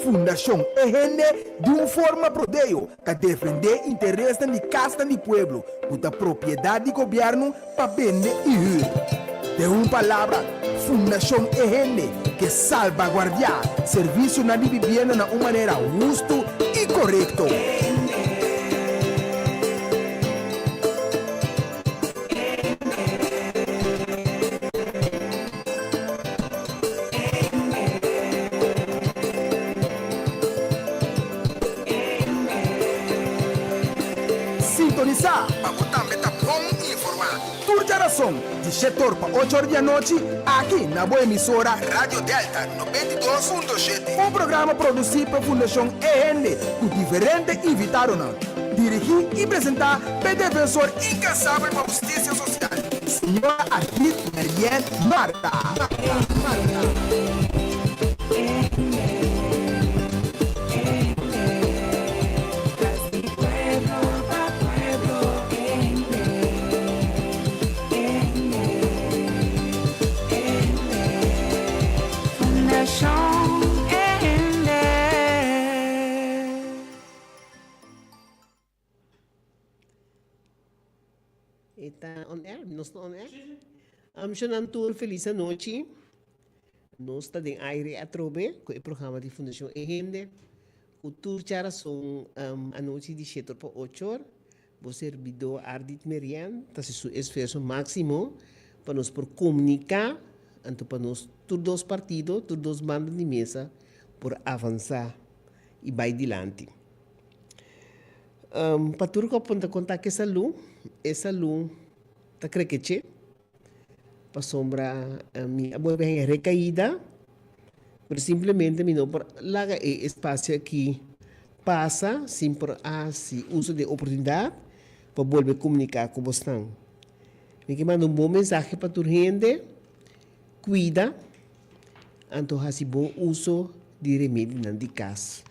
Fundashon E Hende di un forma prodeo ta defendé interesnan di kasnan di pueblo ku ta propiedat di gobièrnu pa bende i hür. Den un palabra, Fundashon E Hende ke salbaguardiá servisionan di bibienda na un manera hustu i korekto. Sintonisá pa bo tambe ta bon informá. Tur djarason di shetor pa ochor di anochi aki na bo emisora Radio Delta 92.7. Un programa produsí pa Fundashon E Hende ku diferente invitadonan. Dirigí i presentá pa e defensor inkansabel pa hustisia sosial, Señora Ardit Mariette Martha. E ta on air? Nos ta on air? Amshonan tur felis anochi. Nos ta den aire atrobe ku e programa di Fundashon E Hende ku tur charason anochi di shete or pa ocho or. Bo serbidó Ardit Merian ta hasi su esfuerso máksimo pa nos por komuniká anto pa nos tur dos partido, tur dos banda di mesa por avansá i bai dilanti. Pa tur ku a puntra kon ta ku e salú, e salú ta krekeché pasobra mi a bolbe haña rekaida, pero simplemente mi no por laga e espasio aki pasa sin por hasi uso di e oportunidat pa bolbe komuniká ku bosnan. Mi ke manda un bon mensahe pa tur hende, kuida anto hasi bon uso di remedinan di kas.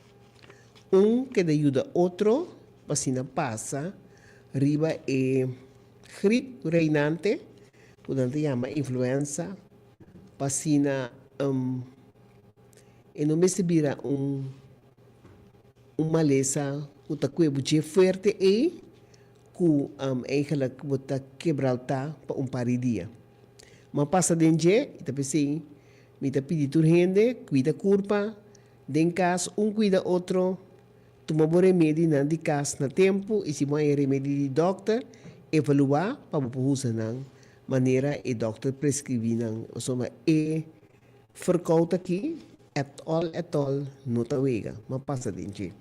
Un keda yuda otro pa asina pasa riba e grip reinante ku nan ta yama influenza pa asina e no mester bira un un malesa ku ta kue bo dje fuerte ei ku eigenlijk bo ta kebralta pa un par di dia. Ma pasa den dje i ta p'esei mi ta pidi tur hende kuida kurpa. Den kas un kuida otro, tuma bo remedinan di kas na tempu i si bo haña remedi di dòkter, evaluá pa bo por usa nan manera e dòkter preskribí nan. Pasobra e ferkout aki at all at all no ta wega, ma pasa den dje.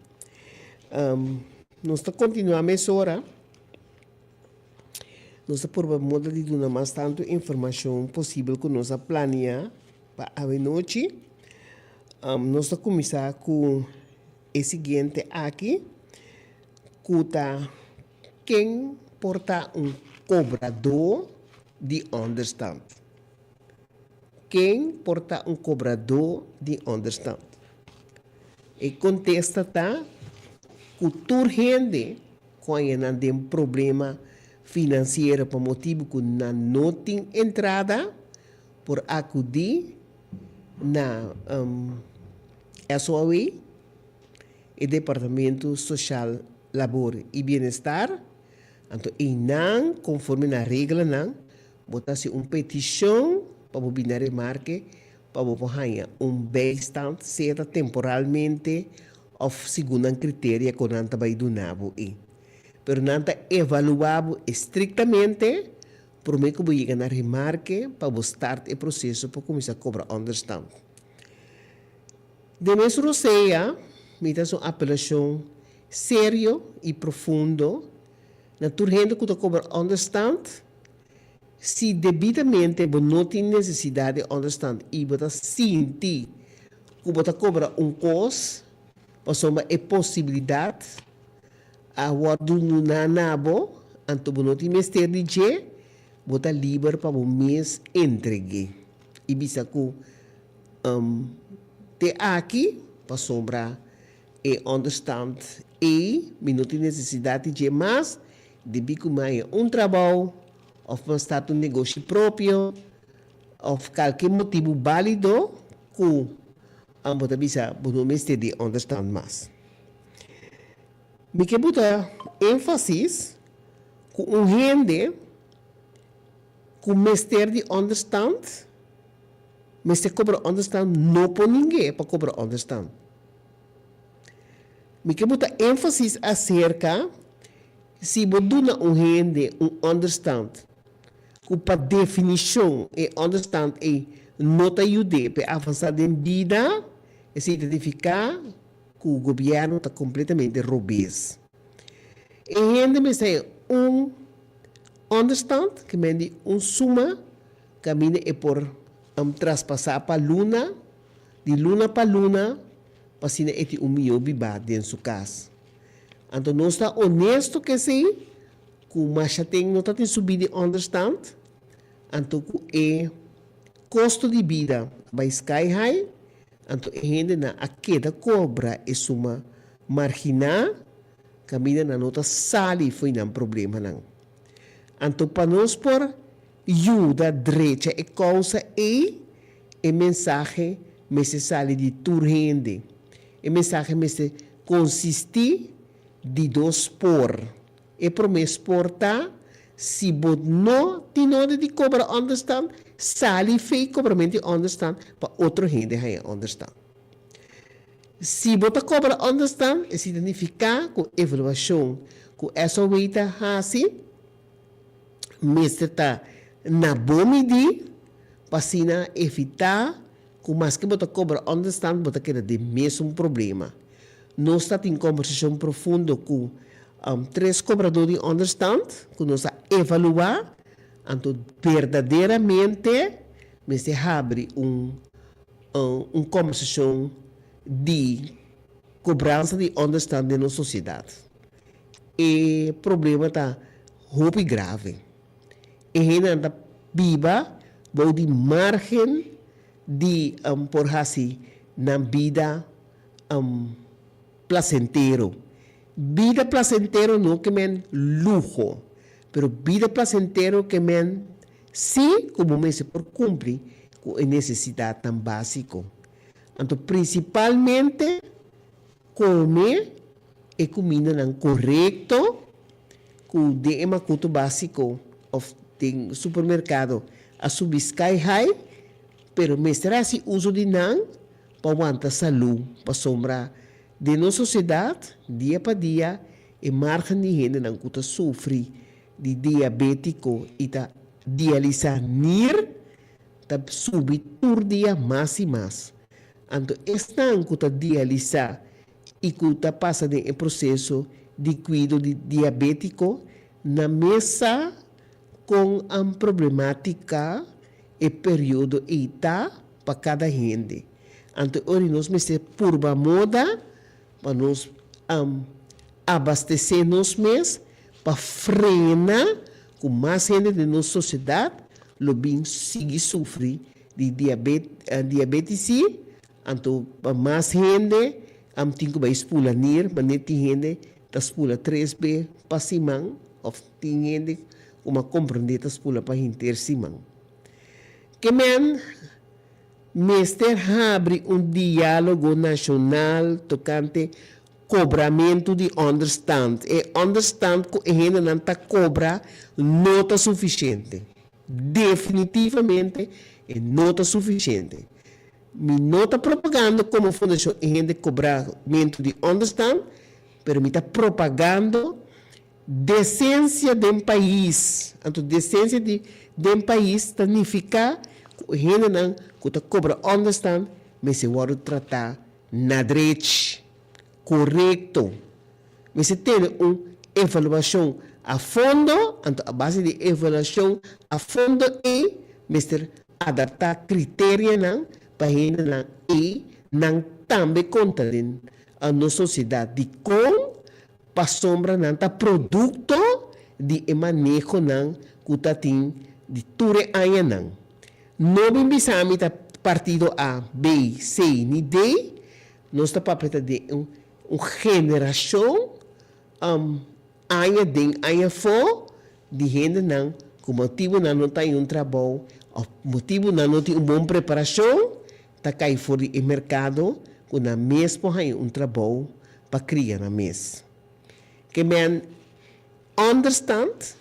Nos ta kontinuá mesora. Nos ta purba moda di duna mas tantu informashon posibel ku nos a plania pa awenochi. Nos ta kuminsá ku e siguiente aki, ku ta ken por ta un kobradó di ònderstant? Ken por ta un kobradó di ònderstant? E kontesta ta ku tur hende Ku aña nan den problema finansiero pa motibu ku nan no tin entrada, por akudí na SOAW, e Departamento Soshal, Labor i Bienestar. Anto einan, konforme na reglanan, bo ta hasi un petishon pa bo bini na remarke pa bo por haña un bijstand, sea ta temporalmente Of segun nan criteria cu nan ta bay duna bo e. Pero nan ta evalua bo estrictamente prome cu bo yega na remarke pa bo start e proceso pa cuminsa cobra onderstand. Den mes rosea mi ta haci un apelacion serio y profundo na tur hende cu ta cobra onderstand, si debidamente bo no tin necesidad di onderstand y bo ta sinti ku bo ta kobra un kos pasobra e posibilidat a wòrdu duná na bo, anto bo no tin mester di dje, bo ta liber pa bo mes entreg'é i bisa ku te aki pasobra e ònderstant ei mi no tin nesesidat di dje mas debí ku mi a haña un trabou òf mi a start un negoshi propio. Of kalke motibu bálido ku Bo ta bisa bo no mester di onderstand mas. Mi ke buta énfasis ku un hende ku mester di onderstand mester kobra onderstand no por ning'é pa kobra onderstand. Mi ke buta énfasis aserka si bo duna un hende un onderstand ku pa definishon e onderstand ei no ta yud'é pa e avansá den bida, esei ta nifiká ku gobièrnu ta kompletamente robes. E hende mester haña un onderstand, ke men di un suma kaminda e por traspasá pa luna, di luna pa luna, pa asina e tin un mihó bibá den su kas. Anto nos ta onesto ku esei, Ku masha ten no ta tin subí di onderstand, anto ku e kosto di bida bai sky high, anto e hendenan a keda kobra e suma marginá kaminda nan no ta sali fo'i nan problemanan. Anto pa nos por yuda drecha e kousa ei, e mensahe mester sali di tur hende. E mensahe mester konsistí di dos por. E promé spor ta, si bo no tin nodi di kobra ònderstant, sali fei kobramentu di ònderstant pa otro hende haña ònderstant. Si bo ta kobra ònderstant, esei ta nifiká ku evaluashon ku SOW ta hasi mester ta na bo midí pa asina evitá ku maske bo ta kobra ònderstant bo ta keda den mesun problema. Nos ta tin kombersashon profundo ku tres kobradó di ònderstant ku nos a evaluá, anto berdaderamente mester habri un un kombersashon di kobransa di ònderstant den nos sosiedat. E problema ta hopi grave. E hendenan ta biba bou di márgen di por hasi nan bida placentero. Bida placentero no ke men luho, pero bida placentero ke men si ku bo mester por kumpli ku e nesesidatnan básiko. Anto prinsipalmente kome e kumindanan korekto ku den e makutu básiko òf den supermerkado a subi sky high, pero mester hasi uso di nan pa wanta salú, pasobra den nos sosiedat dia pa dia e margen di hendenan ku ta sufri di diabétiko i ta dialisá nir ta subi tur dia mas i mas. Anto esnan ku ta dialisá i ku ta pasa den e proseso di kuido di diabétiko nan mes sa kon problemátika e periodo ei ta pa kada hende. Anto e ora nos mester purba moda pa nos abastesé nos mes pa frena ku mas hende den nos sosiedat lo bin sigui sufri di diabetisi, anto pa mas hende tin ku bai spula nir, manera tin hende ta spula tres be pa siman òf tin hende ku a komprendé ta spula pa henter siman. Ke men mester habri un diálogo nashonal tokante kobramentu di ònderstant. E ònderstant ku e hendenan ta kobra no ta sufisiente. Definitivamente e no ta sufisiente. Mi no ta propagando komo Fundashon e Hende kobramentu di ònderstant, pero mi ta propagando Desensia den pais. Anto desensia di den pais ta nifiká ku e hendenan ku ta kobra ònderstant mester wòrdu tratá na drechi, korekto. Mester tene un evaluashon a fondo, anto a base di e evaluashon a fondo ei mester adaptá kriterianan pa hendenan ei nan tambe konta den nos sosiedat. Dikon? Pasobra nan ta produkto di e manehonan ku ta tin di tur e añanan. No bin bisa mi ta partido A, B, C ni D, nos ta papia ta den un un generashon aña den aña afó di hendenan ku motibu nan no ta haña un trabou òf motibu nan no tin un bon preparashon. ta kai for di e merkado ku nan mes por haña un trabou pa kria nan mes. Ke men ònderstant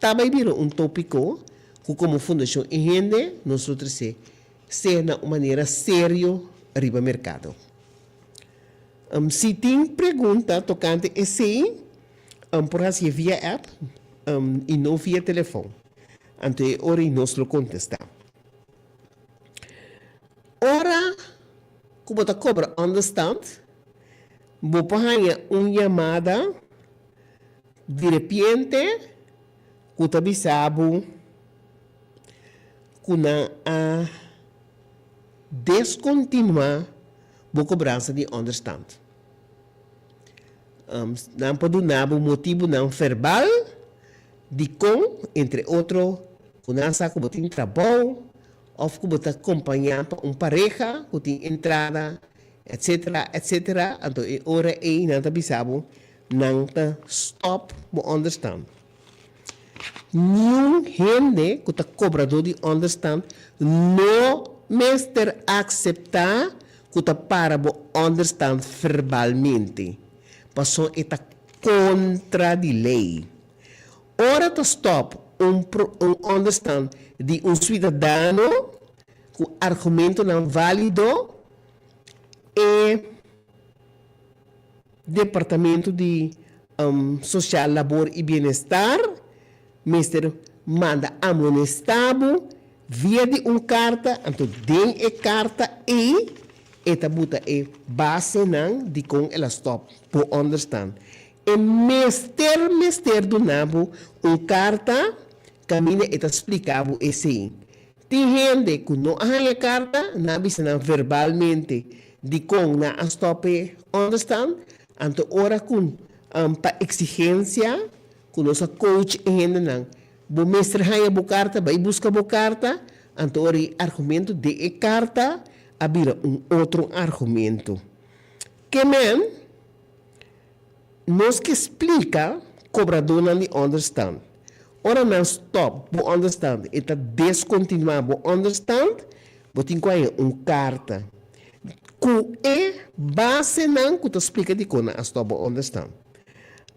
ta bai bira un tópiko ku komo Fundashon E Hende nos lo trese sea na un manera serio riba merkado. Si tin pregunta tokante esei, por hasié via app i no via telefòn. Anto e ora ei nos lo kontestá. Ora ku bo ta kobra ònderstant, bo por haña un yamada direpiente ku ta bisa bo ku nan a deskontinuá bo kobransa di ònderstant. Nan por duna bo motibunan verbal dikon, entre otro, ku nan sa ku bo tin trabou òf ku bo ta kompañá pa un pareha ku tin entrada, etsetera, etsetera. Anto e ora ei nan ta bisa bo nan ta stòp bo ònderstant. Niun hende ku ta kobradó di ònderstant no mester akseptá ku ta para bo ònderstant verbalmente, pasobra e ta kontra di lei. Ora ta stòp un un ònderstant di un suidadano ku argumentonan válido, e Departamento di Social, Labor y Bienestar mester manda amonestá bo via di un karta, anto den e karta ei e ta buta e basenan dikon el a stòp bo ònderstan. E mester mester duna bo un karta kaminda e ta splika bo esei. Tin hende ku no a haña karta, nan a bisa nan verbalmente dikon nan a stòp e ònderstan. Anto ora ku pa eksigensia ku nos a coach e hendenan, bo mester haña bo karta, bai buska bo karta, anto ora e argumento den e karta a bira un otro argumento. Ke men? Nos ke splika kobradónan di ònderstant. Ora nan stòp bo ònderstant, e ta deskontinuá bo ònderstant, bo tin ku haña un karta ku e basenan ku ta splika dikon nan a stòp bo ònderstant.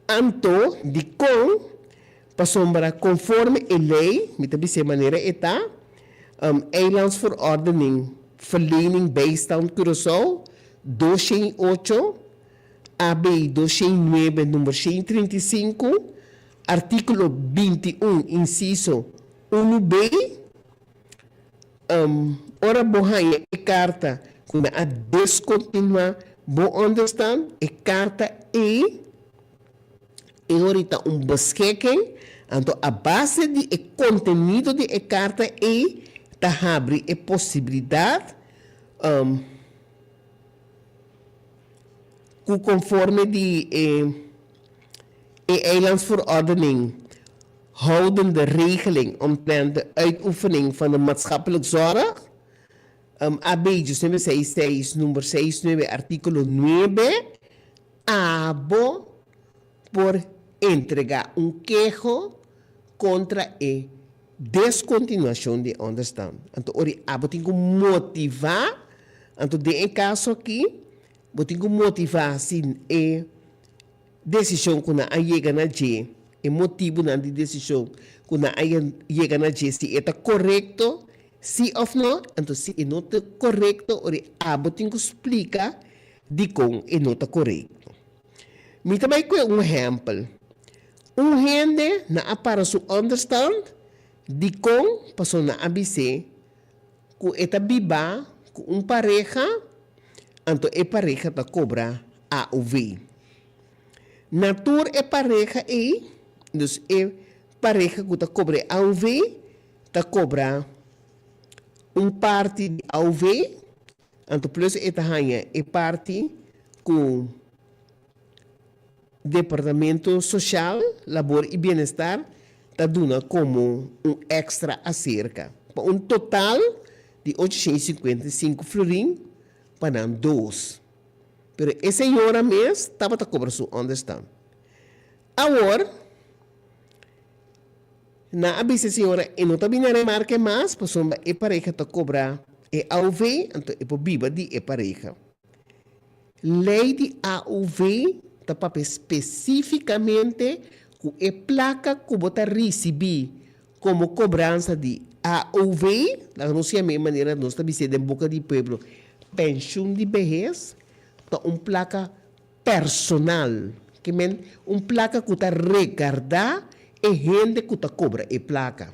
Anto, dikon? Pasobra konforme e lei, mi ta bis'é manera e ta, Eilandsverordening Verlening Bijstand Curaçao, 208, AB 209 number 135, artíkulo 21 insiso unu B, Ora bo haña e karta ku nan a deskontinuá bo ònderstan, e karta ei e ora ta un beskikking, anto a base di e kontenido di e karta ei ta habri e posibilidat ku konforme di e e Eilandsverordening houdende regeling omtrent de uitoefening van de maatschappelijk zorg, AB 1966 nummer 69 artíkulo 9, abo por entregá un keho kontra e deskontinuashon di e ònderstan. Anto ora abo tin ku motivá, anto den e kaso aki bo tin ku motivá si e desishon ku nan a yega na dje, e motibunan di desishon ku nan a yega na dje, si e ta korekto, si òf no. Anto si e no ta korekto, ora abo tin ku splika dikon e no ta korekto. Mi ta bai kue un ehèmpel. Un hende nan a para su ònderstant dikon pasobra nan a bis'é ku e ta biba ku un pareha, anto e pareha ta kobra AOV. Na tur e pareha ei, dus e pareha ku ta kobra e AOV ta kobra un parti di AOV, Anto plus e ta haña e parti ku Departamento Soshal, Labor i Bienestar ta duna komo un èkstra aserka, pa un total di 855 florin pa nan dos. Pero e señora mes tabata kobra su ònderstan. Awor, nan a bisa e señora e no ta bini a remarke mas pasobra e pareha ta kobra. E AOV, anto e por biba di e pareha. Lei di AOV ta papia spesífikamente ku e plaka ku bo ta risibí komo kobransa di AOV, laga nos yama e manera nos ta bis'é den boka di pueblo, penshun di behes, ta un plaka personal, ke men un plaka ku ta regardá e hende ku ta kobra e plaka.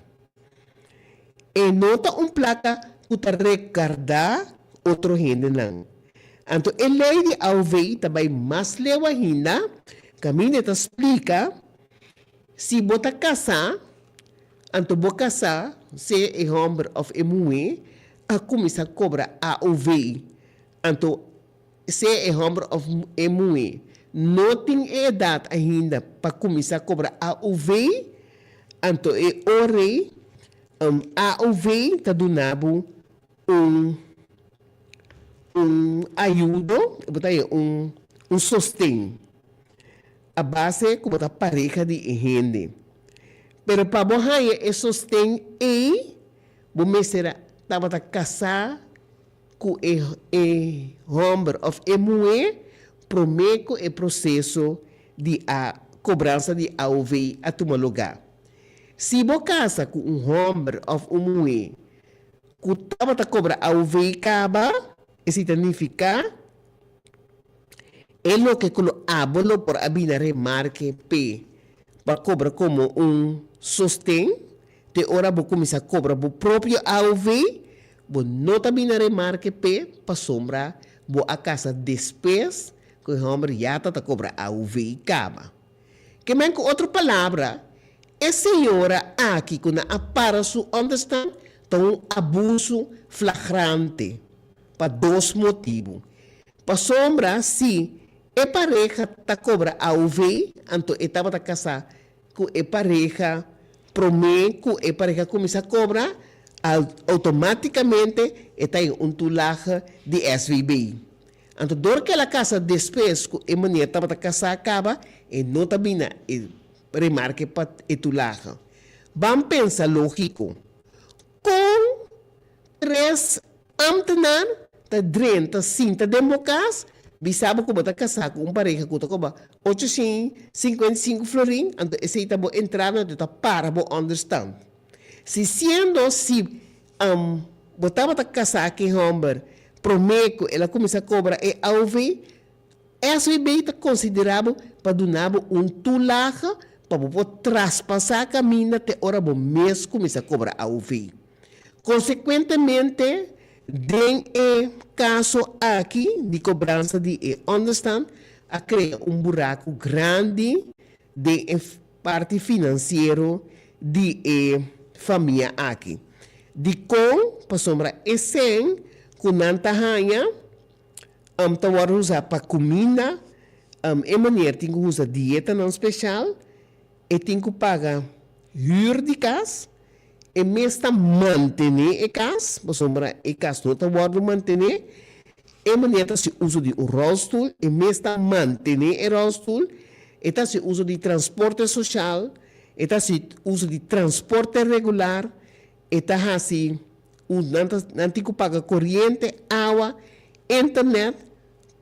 E no ta un plaka ku ta regardá otro hendenan. Anto e lei di AOV ta bai mas leu ainda, kaminda e ta splika si bo ta kasá, anto bo kasá, sea e hòmber òf e muhé, a kuminsá kobra AOV. Anto sea e hòmber òf e muhé no tin e edat ainda pa kuminsá kobra AOV, anto e ora ei AOV ta duna bo un un ayudo, bo ta haña un un sosten a base ku bo ta pareha di e hende. Pero pa bo haña e sosten ei, bo mester tabata kasá ku e e hòmber òf e muhé promé ku e proseso di a kobransa di AOV a tuma lugá. Si bo kasa ku un hòmber òf un muhé ku tabata kobra AOV kaba, esei ta nifiká e loke ku lo abo lo por a bini na remarke p'e pa kobra komo un sosten. Te ora bo kuminsá kobra bo propio AOV, bo no ta bini na remarke p'e pasobra bo a kasa despues ku e hòmber ya ta ta kobra AOV kaba. Ke men ku otro palabra, e señora aki ku nan a para su ònderstan ta un abusu flagrante pa dos motibu. Pasobra si e pareha ta kobra AOV, anto e tabata kasá ku e pareha promé ku e pareha kuminsá kobra, outomátikamente e ta den un toelage di SVB. Anto dor ku el a kasa despues ku e meneer tabata kasá kaba, e no ta bini na e remarke pa e toelage. Ban pensa lógiko. Kon Tres ámtenar ta drenta sinta den bo kas, bisa bo ku bo ta kasá ku un pareha ku ta koba 855 florin, anto esei ta bo entrada, anto ta para bo ònderstant. Si siendo si bo tabata kasá ku e hòmber promé ku el a kuminsá kobra e AOV, SVB ta konsiderá bo pa duna bo un toelage pa bo por traspasá kaminda te ora bo mes kuminsá kobra AOV. Konsekuentemente, den e kaso aki di kobransa di e ònderstant a krea un buraku grandi den e parti finansiero di e famia aki. Dikon? Pasobra e sèn ku nan ta haña ta wòrdu usá pa kuminda, e meneer tin ku usa dietanan speshal, e tin ku paga hür di kas, E mes ta mantené e kas, pasobra e kas no ta wòrdu mantené. E manera ta hasi uso di un ròlstul, e mes ta mantené e ròlstul. E ta hasi uso di transporte soshal, e ta hasi uso di transporte regular, e ta hasi nan ta nan tin ku paga koriente, awa, internet,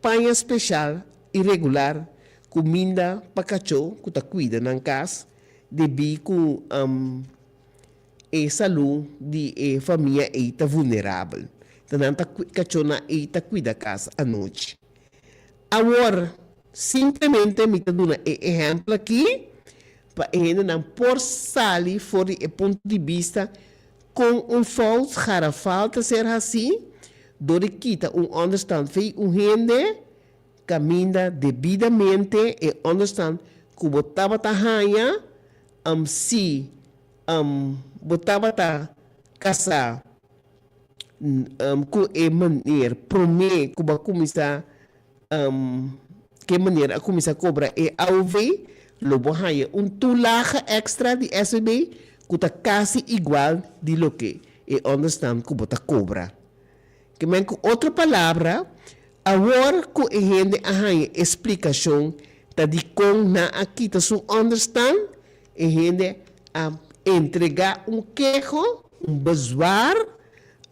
paña speshal i regular, kuminda pa kachó ku ta kuida nan kas. Debí ku e salú di e famia ei ta vulnerabel, ta nan ta kachónan ei ta kuida kas anochi. Awor, simplemente mi ta duna e ehèmpel akí pa e hendenan por sali for di e punto di bista kon un fout garafal ta ser hasí dor di kita un ònderstant fei un hende Kaminda debidamente e onderstand ku bo tabata haña si bo tabata kasá ku e meneer promé ku bo a kuminsá ku e meneer a kuminsá kobra e AOV, lo bo haña un toelage èkstra di SVB ku ta kasi igual di loke e onderstand ku bo ta kobra. Ke men ku otro palabra, awor ku e hende a haña e splikashon ta dikon nan a kita su ònderstan, e hende a entregá un keho, un bezwaar,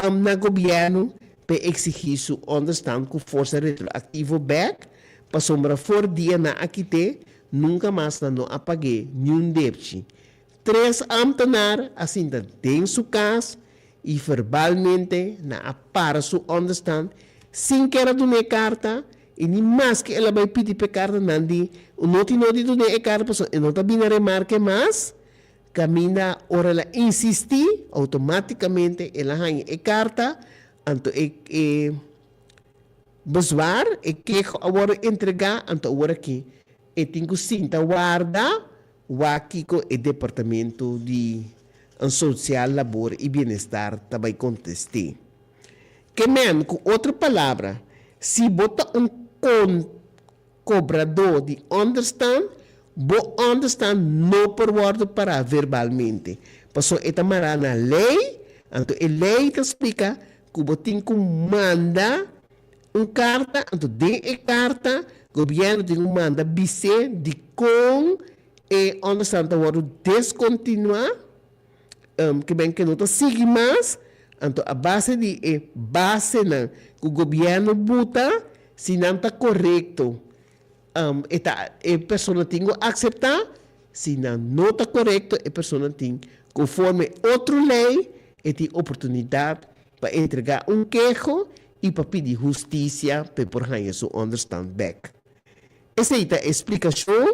na gobièrnu pa e eksigí su ònderstant ku forsa retroaktivo bèk, pasobra for dia nan a kit'é, nunka mas nan no a pag'é niun depchi. Tres ámtenar a sinta den su kas i verbalmente nan a para su ònderstant sin ker a dun'é karta i ni maske el a bai pidi p'e karta nan di no tin no di dun'é e karta pasobra e no ta bini a remarke mas. Kaminda ora el a insistí, outomátikamente el a haña e karta, anto e e bezwaar, e keho a wòrdu entregá, anto awor aki e tin ku sinta warda wak kiko e departamento di Sosial, Labor i Bienestar ta bai kontest'é. Ke men, ku otro palabra, si bo ta un kon. Kobradó di ònderstant, bo ònderstant no por wòrdu pará verbalmente, pasobra e ta mará na lei, anto e lei ta splika ku bo tin ku manda un karta, anto den e karta gobièrnu tin ku manda bis'é dikon e ònderstant ta wòrdu deskontinuá, ke ben ke no ta sigui mas, anto a base di e basenan ku gobièrnu buta, si nan ta korekto, e ta e persona tin ku akseptá, si nan no ta korekto e persona tin konforme otro lei e tin oportunidat pa entregá un keho i pa pidi hustisia pa e por haña su ònderstant bèk. Esei ta e splikashon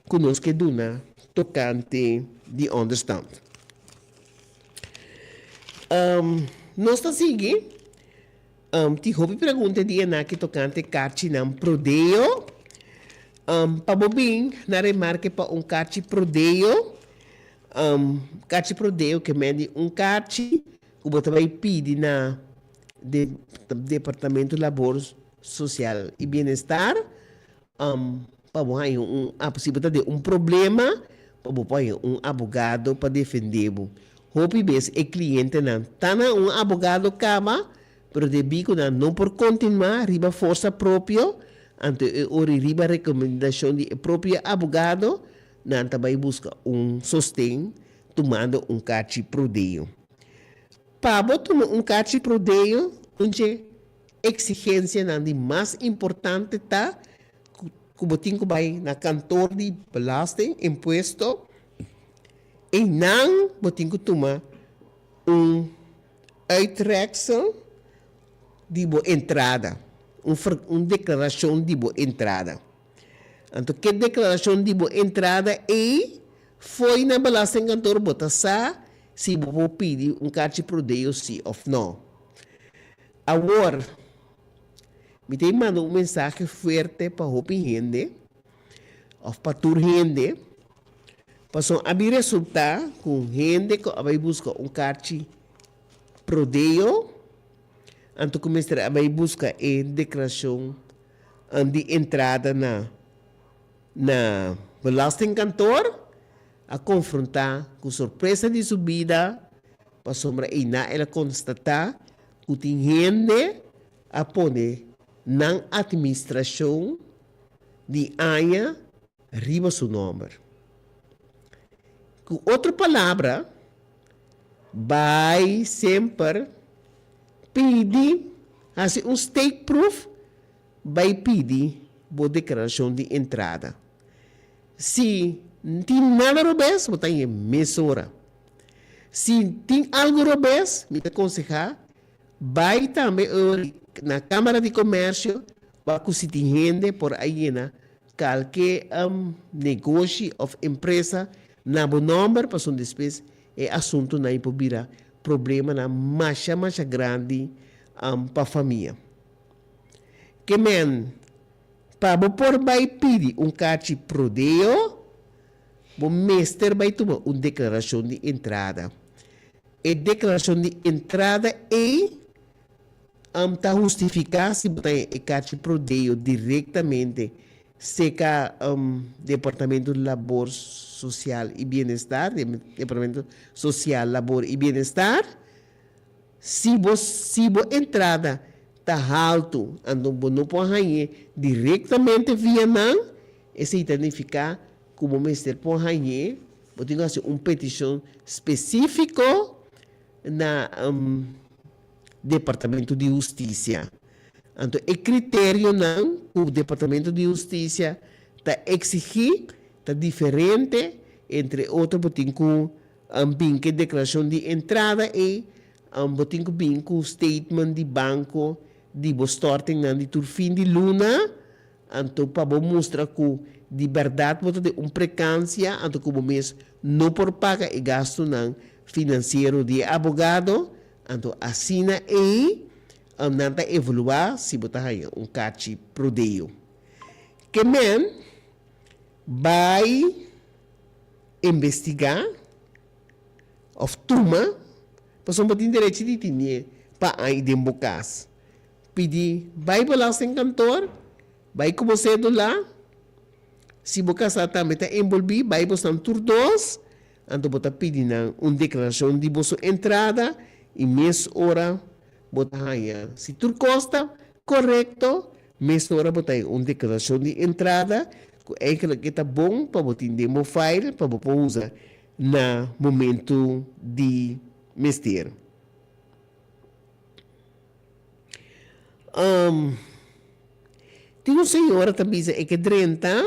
ku nos ke duna tokante di ònderstant. Nos ta sigui tin hopi pregunta di esaki tokante karchinan prodeo. Pa bo bin na remarke pa un karchi prodeo, karchi prodeo ke men di un karchi ku bo ta bai pidi na Departamento Labor Sosial i Bienestar pa bo haña un si bo ta den un problema pa bo por haña un abogado pa defendé bo. Hopi bes e klientenan ta na un abogado kaba pero debí ku nan no por kontinuá riba forsa propio anto e ora riba rekomendashon di e propio abogado nan ta bai buska un sosten tumando un karchi prodeo. Pa bo tuma un karchi prodeo un dje eksigensianan di mas importante ta ku bo tin ku bai na kantor di belasting, impuesto, einan bo tin ku tuma un uittreksel di bo entrada, un deklarashon di bo entrada. Anto ke deklarashon di bo entrada ei fo'i na belastingkantor bo ta sa si bo por pidi un karchi prodeo si òf nò. Awor, mi ta manda un mensahe fuerte pa hopi hende, òf pa tur hende, pasobra a bin resultá ku un hende ku a bai buska un karchi prodeo, anto ku mester a bai buska e deklarashon di entrada na na belastingkantoor, a konfrontá ku sorpresa di su bida pasobra einá el a konstatá ku tin hende a pone nan atministrashon di aña riba su nòmber. Ku otro palabra, bai semper pidi, hasi un steekproef, bai pidi bo deklarashon di entrada. Si tin nada robes, bo ta hañ'é mesora. Si tin algu robes, mi ta konsehá bai tambe na Kámara di Komèrsio pa ku si tin hende por a yena kalke negoshi òf empresa na bo nòmber pasobra despues e asuntunan por bira problemanan masha masha grandi pa famia. Ke men pa bo por bai pidi un karchi prodeo bo mester bai tuma un deklarashon di entrada. E deklarashon di entrada ei ta hustifiká si bo ta haña e karchi prodeo direktamente seka Departamento di Labor Sosial i Bienestar, Departamento Sosial, Labor i Bienestar. Si bo si bo entrada ta haltu anto bo no por hañ'é direktamente via nan, esei ta nifiká ku bo mester por hañ'é, bo tin ku hasi un petishon spesífiko na. Departamento di Hustisia. Anto e kriterionan ku Departamento di Hustisia ta eksigí ta diferente, entre otro bo tin ku bin ku e deklarashon di entrada ei, bo tin ku bin ku statement di banko di bo stortingnan di tur fin di luna, anto pa bo mustra ku di bèrdat bo ta den un prekansia, anto ku bo mes no por paga e gastunan finansiero di e abogado, anto asina ei nan ta evaluá si bo ta haña un karchi prodeo. Ke men bai investigá òf tuma, pasobra bo tin derechi di tine pa ai den bo kas. Pidi bai belastingkantoor, bai ku bo sédula. Si bo kasá tambe ta enbolbí, bai bosnan tur dos, anto bo ta pidi nan un deklarashon di boso entrada i mes ora bo ta haña si tur kos ta korekto, mesora bo ta haña un deklarashon di entrada ku eigenlijk e ta bon pa bo tin den bo file pa bo por usa na momentu di mester. Tin un señora ta bisa e ke drenta,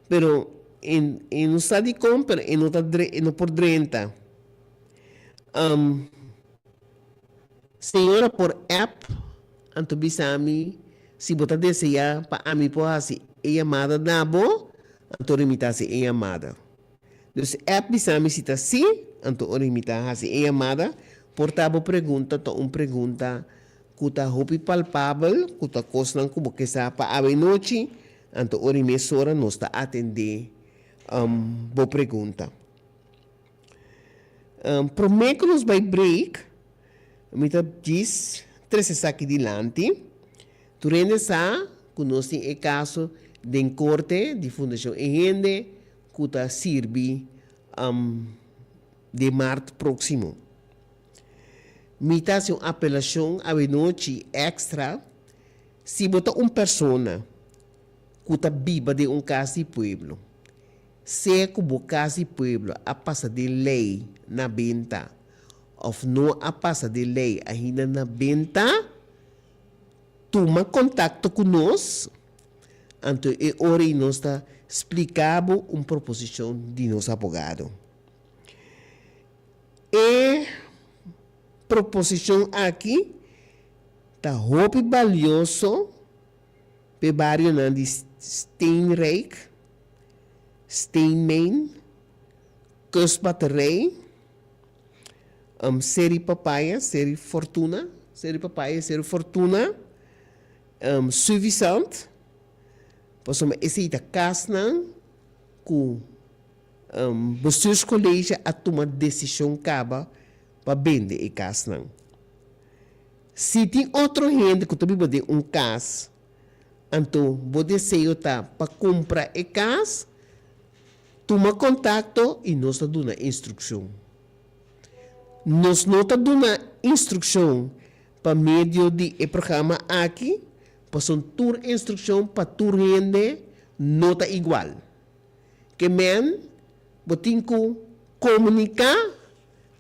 pero e e no sa dikon pero e no ta e no por drenta. Señora por app anto bisa mi si bo ta desea pa ami por hasi e yamada na bo, anto ora mi ta hasi e yamada. Dus app bisa mi si ta si, anto ora mi ta hasi e yamada, por ta bo pregunta ta un pregunta ku ta hopi palpabel, ku ta kosnan ku bo ke sa pa awe nochi, anto ora mesora nos ta atendé bo pregunta. Promé ku nos bai break, mi ta djis trese esaki dilanti. Tur hende sa ku nos tin e kaso den korte di Fundashon E Hende ku ta sirbi den mart próksimo. Mi ta hasi un apelashon awenochi èkstra, si bo ta un persona ku ta biba den un kas di pueblo, Sea ku bo kas di pueblo a pasa den lei na benta òf no a pasa den lei ainda na benta, tuma kontakto ku nos, anto e ora ei nos ta splika bo un proposishon di nos abogado. E proposishon aki ta hopi balioso p'e barionan di Steenrijk, Steenmijn, Kustbatterij, Seri Papaya, Seri Fortuna, Seri Papaya, Seri Fortuna, Suffisant, pasobra esei ta kasnan ku Bestuurscollege a tuma desishon kaba pa bende e kasnan. Si tin otro hende ku ta biba den un kas, anto bo deseo ta pa kumpra e kas, tuma kontakto i nos ta duna instrukshon. Nos no ta duna instrukshon pa medio di e programa aki, pasobra tur instrukshon pa tur hende no ta igual. Ke men bo tin ku komuniká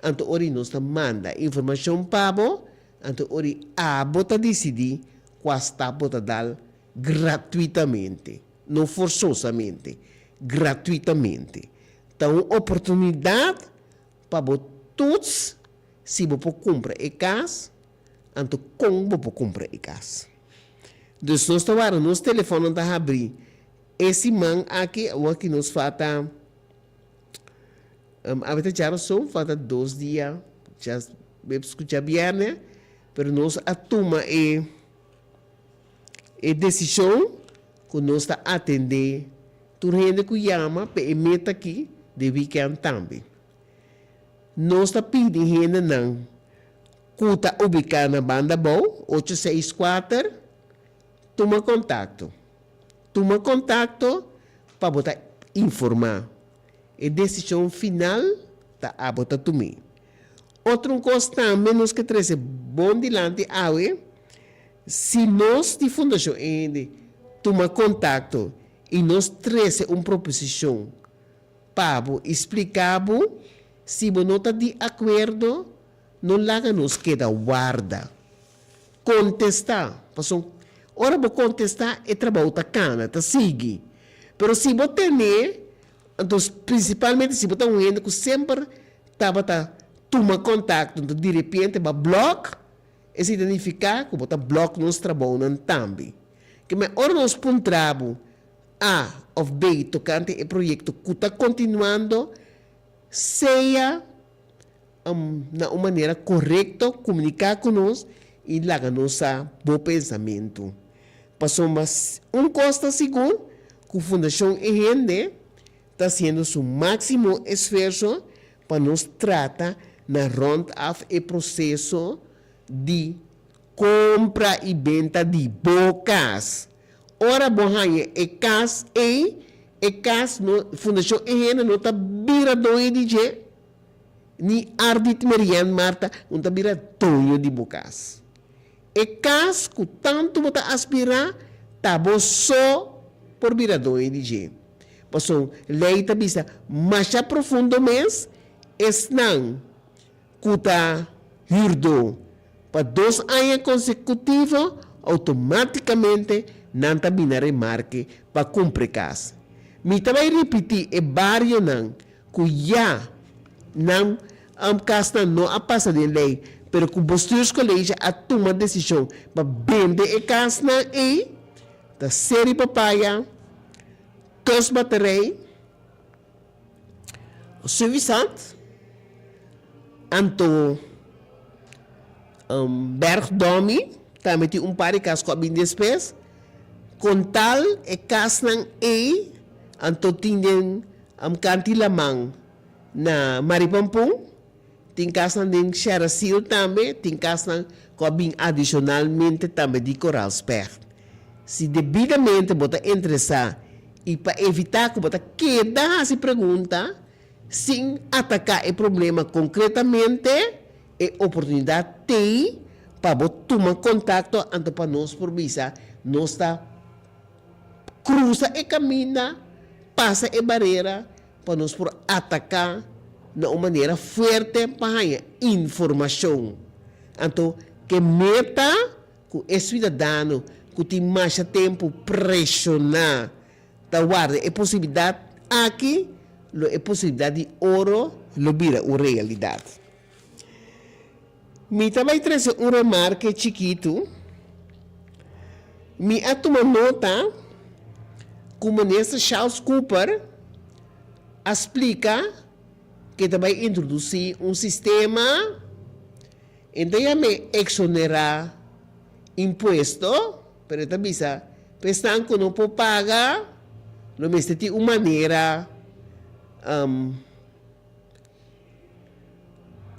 Anto ora nos ta manda informashon pa bo, anto ora abo ta disidí kua stap bo ta dal gratuitamente, no forsosamente, gratuitamente. Ta un oportunidat pa bo toets si bo por kumpra e kas, anto kon bo por kumpra e kas. Dus nos ta wara nos telefònnan ta habrí e siman aki, awor ki nos falta. Awe ta djarason, falta dos dia, djaweps ku djabièrnè, pero nos a tuma e e desishon ku nos ta atendé tur hende ku yama pa e meta aki den wikènt tambe. Nos ta pidi hendenan ku ta ubiká na Banda Abou, ocho seis kuater, tuma kontakto. Tuma kontakto pa bo ta informá. E desishon final ta abo ta tum'é. Otro un kos tambe nos ke trese bon dilanti awe, si nos di Fundashon E Hende tuma kontakto i nos trese un proposishon pa bo i splika bo, si bo no ta di akuerdo, no laga nos keda warda. Kontestá, pasobra ora bo kontestá e trabou ta kana, ta sigui. Pero si bo tene, anto prinsipalmente si bo ta un hende ku semper tabata tuma kontakto, anto direpiente bo a blòk, esei ta nifiká ku bo ta blòk nos trabounan tambe. Keme ora nos puntra bo A òf B tokante e proyekto ku ta kontinuando, sea na un manera korekto komuniká ku nos i laga nos sa bo pensamentu. Pasobra un kos ta sigur ku Fundashon E Hende ta hasiendo su máksimo esfuerso pa nos trata na rònt af e proseso di kompra i benta di bo kas. Ora bo haña e kas ei, e kas no, Fundashon E Hende no ta bira doño di dje. Ni Ardit Merian Marta un ta bira doño di bo kas. E kas ku tantu bo ta aspirá ta bo so por bira doño di dje. Pasobra lei ta bisa masha profundo mes, esnan ku ta hürdó pa dos aña konsekutivo outomátikamente nan ta bini na remarke pa kumpra e kas. Mi ta bai ripití e barionan ku ya nan kasnan no a pasa den lei, pero ku Bestuurscollege a tuma desishon pa bende e kasnan ei, ta Seri Papaya, Kustbatterij, Suffisant, anto Bergdomi, tambe tin un par di kas ku a bin despues, kontal e kasnan ei anto tin den Kanti laman na Maripampun, tin kasnan den Sherasiel tambe, tin kasnan ku a bin adishonalmente tambe di Koraalspecht. Si debidamente bo ta interesá i pa evitá ku bo ta keda hasi pregunta sin ataká e problema konkretamente, e oportunidat t'ei pa bo tuma kontakto anto pa nos por bisa nos ta Krusa e kaminda, pasa e barera pa nos por ataká na un manera fuerte pa haña informashon. Anto ke meta ku e suidadano ku tin masha tempu preshoná ta warda e posibilidat aki, lo e posibilidat di oro lo bira un realidat. Mi ta bai trese un remarke chikitu. Mi a tuma nota ku Minister Charles Cooper a splika ku e ta bai introdusí un sistema, e ta yam'é eksonerá impuesto, pero e ta bisa pa esnan ku no por paga lo mester tin un manera.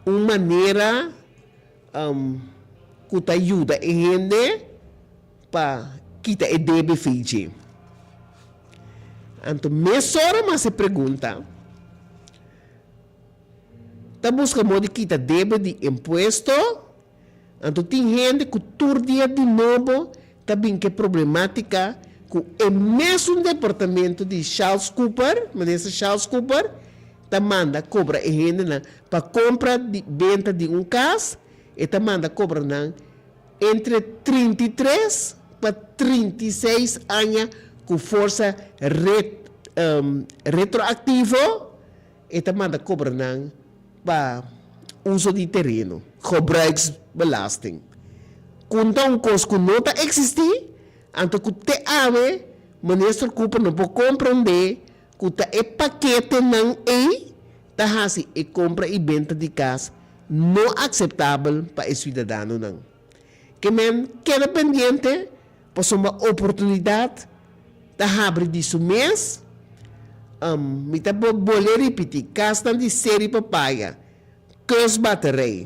Un manera ku ta yuda e hende pa kita e debe fei dje. Anto mesora mas e pregunta ta buska modo di kita debe di impuesto. Anto tin hende ku tur dia di nobo ta bin ku e problematika ku e mesun departamento di Charles Cooper, Minister Charles Cooper, ta manda kobra e hendenan pa kompra di benta di un kas, e ta manda kobra nan entre 33 pa 36 aña ku forsa retroaktivo, e ta manda kobra nan pa uso di tereno, gebruiksbelasting. Kun ta un kos ku no ta eksistí, anto ku te awe Minister Cooper no por komprondé ku ta e paketenan ei ta hasi e kompra i benta di kas no akseptabel pa e siudadanonan. Ke men keda pendiente pasobra oportunidat ta habri di su mes. Mi ta bolbe ripiti, kasnan di Seri Papaya, Kustbatterij,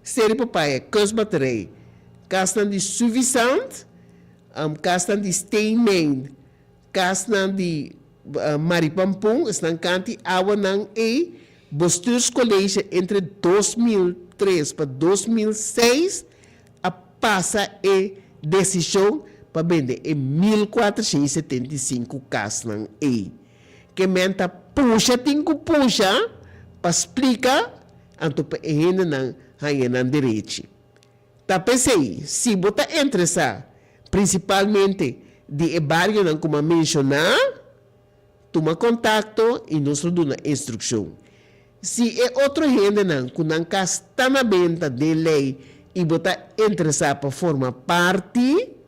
Seri Papaya, Kustbatterij, kasnan di Suffisant, kasnan di Steenmijn, Kasnan di Maripampun, esnan kanti awanan ei, Bestuurscollege entre 2003 pa 2006 a pasa e desishon pa bende e 1475 kasnan ei. Ke men ta pusha tin ku pusha pa splika anto pa e hendenan. haña nan derechi. Ta p'esei, si bo ta interesá prinsipalmente di e barionan ku mi a menshoná, tuma kontakto i nos lo duna instrukshon. Si e otro hendenan ku nan kas ta na benta den lei i bo ta interesá pa forma parti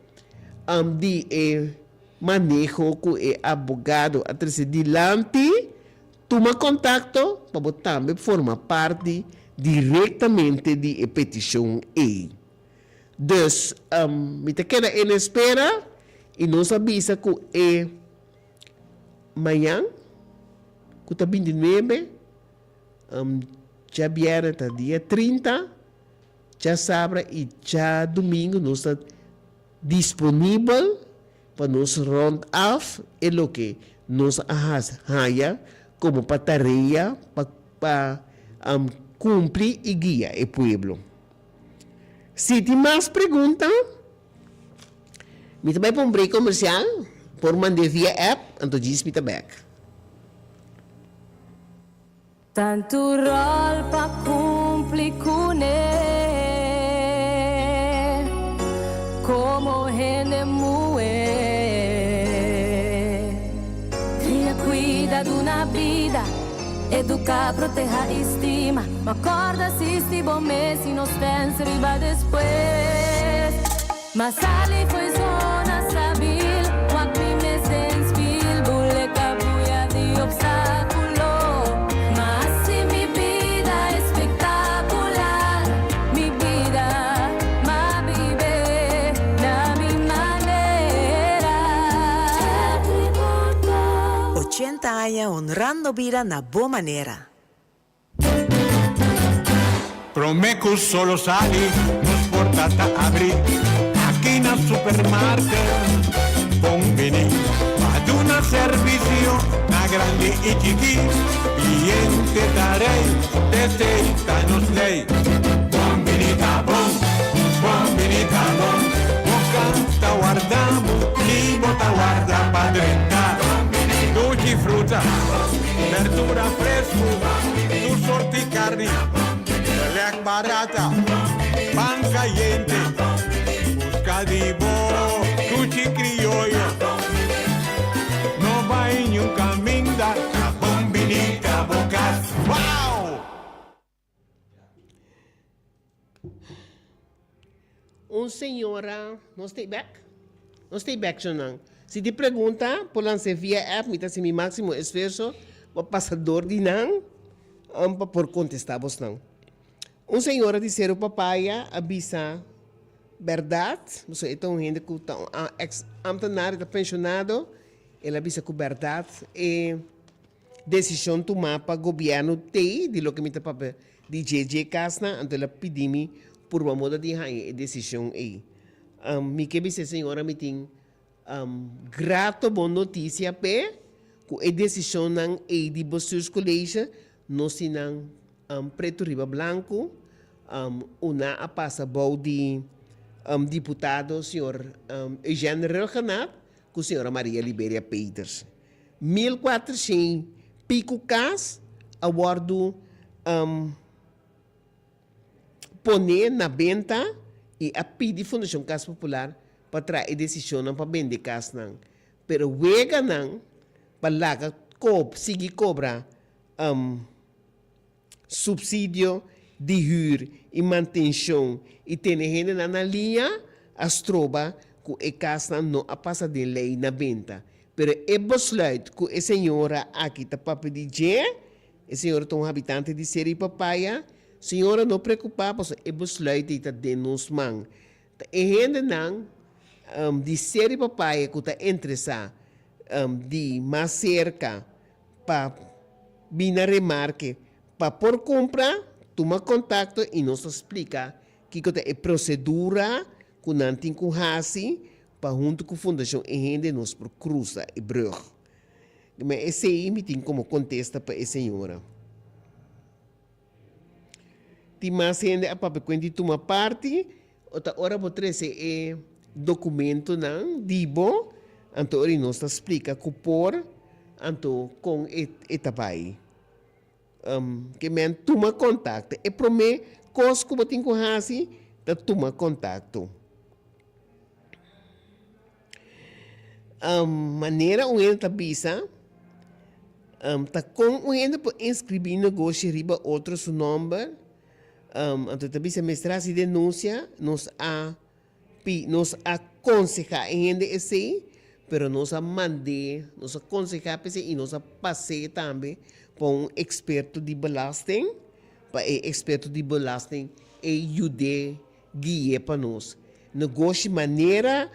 di e maneho ku e abogado a trese dilanti, Tuma kontakto pa bo tambe forma parti direktamente di e petishon ei. Dus, mi ta keda en espera i nos a bisa ku e mañan, ku ta bintinuebe, djabièrnè ta dia 30, djasabra i djadumingu nos ta disponibel pa nos rond af e loke nos a haya komo pa tarea pa pa kumpli i guia e pueblo. Si tin mas pregunta, mi ta bai pa un break komersial, por mand'é via app, anto djis mi ta bek. Tantu ròl pa kumpli kuné komo hende muhé. Kria, kuida, duna bida, eduká, protehá i stima. Ma kòrda sisti bo mes i no stèns riba despues. Ma sali fo'i zona stabil, wak mi mes den spil, bule kabuya di obstákulo. Ma hasi mi bida espektakular, mi bida m'a bibe na mi manera. 80 aña honrando bida na bo manera. Prome cu solo sali, nos porta ta abri aki na supermarket. Bon bini pa duna servicio na grandi y chiki. Cliente ta rey, desey ta nos ley. Bon bini ta bon, bon bini ta bon. Bo canta warda bo, ni bo ta warda pa drenta. Duchi fruta. Berdura fresku, tur sorti karni, belèk barata, pan kayente, buska di bo duchi krioyo. No bai niun kaminda, ta bon bini ta bo kas. Wow! Un señora, nos ta bek? Nos ta bek nan. Si tin pregunta, por lansa via app, mi ta haci mi maximo esfuerzo pa pasa door di nan pa por contesta bosnan. Un señora di Cerro Papaya a bisa berdad, pasobra e ta un hende cu ta un ex ambtenaar, e ta pensionado, el a bisa cu berdad e Desishon tumá pa gobièrnu t'ei di loke mi ta papia di dje kasnan, anto el a pidi mi purba moda di haña e desishon ei. Mi ke bisa e señora mi tin grato bon notisia p'e ku e desishonnan ei di Bestuurscollege nos tin nan pretu riba blanku. Una a pasa bou di diputado señor Eugène Rhuggenaath ku señora Maria Liberia Peters. 1400 piku kas a wòrdu poné na benta i a pidi Fundashon Kas Popular pa traha e desishonnan pa bende kasnan. Pero weganan pa laga sigui kobra Subsidio di hür i mantenshon i tene hendenan na liña a stroba ku e kasnan no a pasa den lei na benta. Pero e besluit ku e señora aki ta papia di dje, e señora ta un habitante di Seri Papaya, señora no preokupá pasobra e besluit ei ta den nos man. Ta e hendenan di Seri Papaya ku ta interesá di mas serka pa bin na remarke pa por kumpra, tuma kontakto i nos ta splika kiko ta e prosedura ku nan tin ku hasi pa huntu ku Fundashon E Hende nos por krusa e brug. Ma esei mi tin komo kontesta pa e señora. Tin mas hende a papia ku hende di tuma parti o ta ora bo trese e dokumentonan di bo, anto ora nos ta splika ku por, anto kon e ta bai. Ke men tuma kontakto. E promé kos ku bo tin ku hasi ta tuma kontakto. Manera un hende ta bisa, ta kon un hende por inskribí negoshi riba otro su nòmber? Anto ta bisa mester hasi denunsia, nos a pi, nos a konsehá e hende esei, pero nos a mand'é, nos a konsehá p'esei i nos a pas'é tambe pa un eksperto di belasting, pa e eksperto di belasting e yud'é gui'é pa nos. Negoshi manera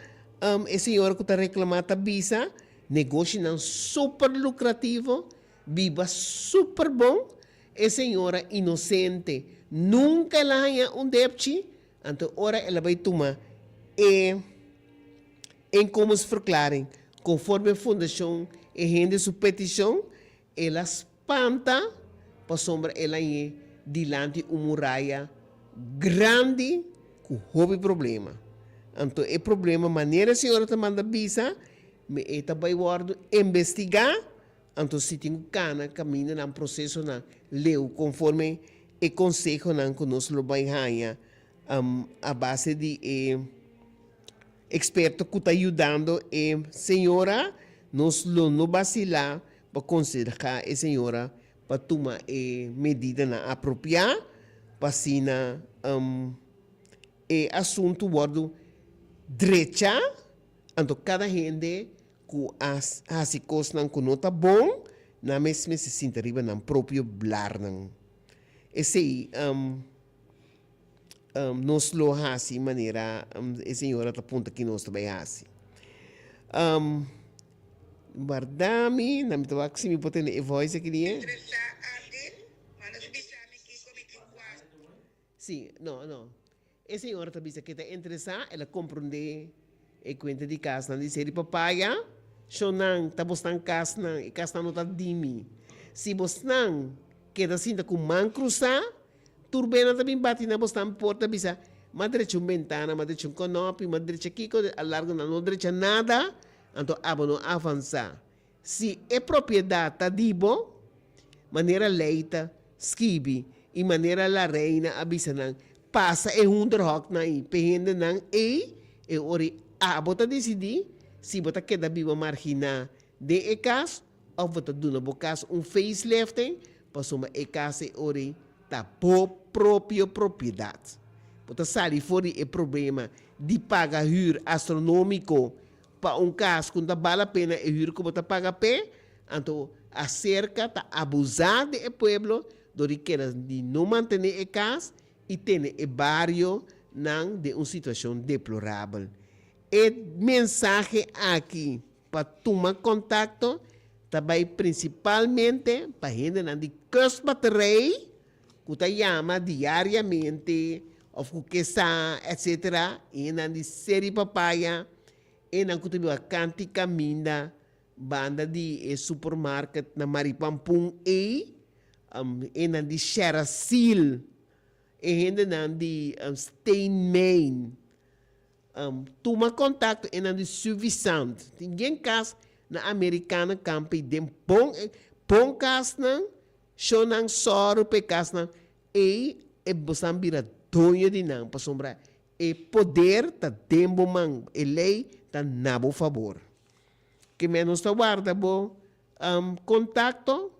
e señora ku ta reklamá ta bisa, negoshinan super lukrativo, biba super bon, e señora inosente nunka el a haña un depchi, anto ora el a bai tuma e inkomensverklaring konforme fundashon e hende su petishon, el a Spanta pasobra el a ñe dilanti un muraya grandi ku hopi problema. Anto e problema manera e señora ta manda bisa, mi e ta bai wòrdu investigá, anto si tin ku kana kaminda nan prosesonan leu konforme e konsehonan ku nos lo bai haña a base di e eksperto ku ta yudando e señora, nos lo no basilá pa konsehá e señora pa tuma e medidanan apropiá pa asina e asuntu wòrdu drechá, anto kada hende ku a hasi kosnan ku no ta bon, nan mes mester sinta riba nan propio blarnan. Esei nos lo hasi manera e señora ta punta ki nos ta bai hasi. Warda mi, na mi ta wak si mi por tende e voice aki di e. Si, no, no. E señora ta bisa ke ta interesá, el a komprondé e kuenta di kasnan di seri papaya, shonnan ta bosnan kasnan, e kasnan no ta di mi. Si bosnan keda sinta ku man krusá, Tur bena ta bin bati na bosnan porta bisa, M'a drecha un bentana, m'a drecha un konopi, m'a drecha kiko, a largo nan no drecha nada, anto abo no avansá. Si e propiedat ta di bo, manera lei ta skibi i manera La Reina a bisa nan, pasa e hoenderhoknan ei p'e hendenan ei, e ora ei abo ta disidí si bo ta keda biba marginá den e kas Of bo ta duna bo kas un facelifting pasobra e kas e ora ta bo propio propiedat. Bo ta sali for di e problema di paga hür astronomiko pa un kas ku no ta bal la pena e hür ku bo ta paga p'e, anto aserka ta abuzá di e pueblo dor di keda di no mantené e kas i tene e barionan den un situashon deplorabel. E mensahe aki Pa tuma kontakto ta bai prinsipalmente pa hendenan di kustbaterij ku ta yama diariamente òf ku ke sa etsetera, hendenan di Seri Papaya, hendenan ku ta biba kanti kaminda banda di e supermarket na Maripampun ei, hendenan di Sherasil, e hendenan di Steenmijn. Tuma kontakto e nan di Suffisant. Tin gen kas na Americana Kampi den bon bon kasnan, shownan sòru pa e kasnan ei e bosan bira doño di nan pasobra e poder ta den bo man, e lei ta na bo fabor. Ke men nos ta warda bo kontakto,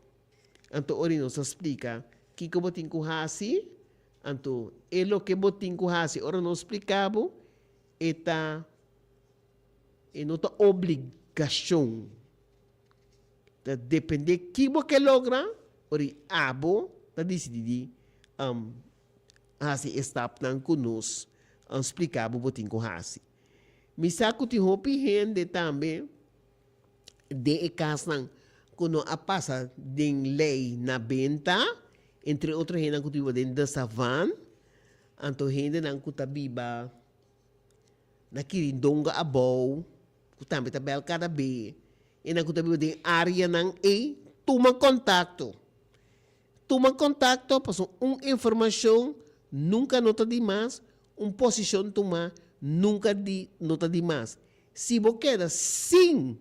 anto ora nos ta splika kiko bo tin ku hasi. Anto, e loke bo tin ku hasi ora nos splika bo, e ta, e no ta obligashon. Ta depende ki bo ke logra, ora i abo ta disidí di hasi e stapnan ku nos splika bo bo tin ku hasi. Mi sa ku tin hopi hende tambe den e kasnan ku no a pasa den lei na benta, entre otro hendenan ku ta biba den De Savan, anto hendenan ku ta biba na Kirindonga abou, ku tambe ta bel kada be, hendenan ku ta biba den areanan ei, tuma kontakto. Tuma kontakto pasobra un informashon nunka no ta dimas, un posishon tuma nunka di no ta dimas. Si bo keda sin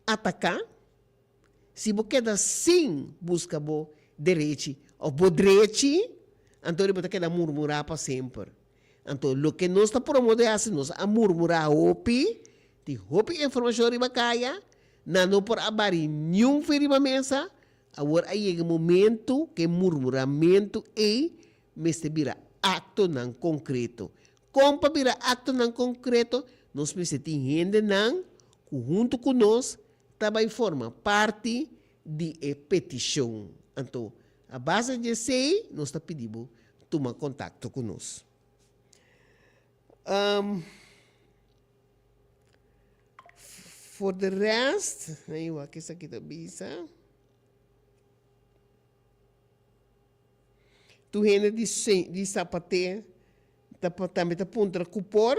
ataká, si bo keda sin buska bo derechi òf bo drechi, Anto bo ta keda murmurá pa semper. Anto loke nos ta promove hasi, nos a murmurá hopi, tin hopi informashon riba kaya, nan no por a bari niun fe riba mesa, awor a yega e momento ku e murmuramentu ei mester bira aktonan konkreto. Kon pa bira aktonan konkreto? Nos mester tin hendenan ku huntu ku nos ta bai forma parti di e petishon. Anto, a base di esei nos ta pidi bo tuma kontakto ku nos. For de rest, ay wak esaki ta bisa. Tur hende di di Sapaté ta tambe ta puntra ku por.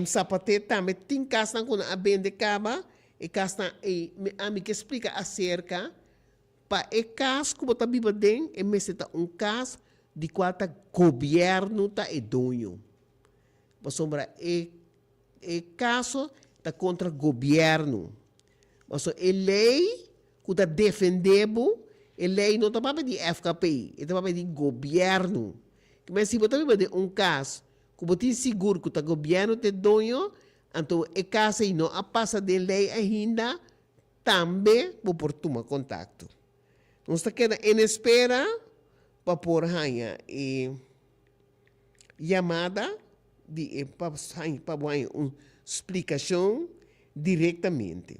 Sapaté tambe tin kasnan ku nan a bende kaba. E kasnan ei mi ami ke splika aserka pa e kas ku bo ta biba den e mester ta un kas di kual ta gobièrnu ta e doño. Pasobra e e kaso ta kontra gobièrnu. Pasobra e lei ku ta defendé bo, e lei no ta papia di FKP, e ta papia di gobièrnu. Kimen si bo ta biba den un kas ku bo tin sigur ku ta gobièrnu ta e doño, anto e kas ei no a pasa den lei ainda, tambe bo por tuma kontakto. Nos ta keda en espera pa por haña e yamada di e pa bo haña un splikashon direktamente.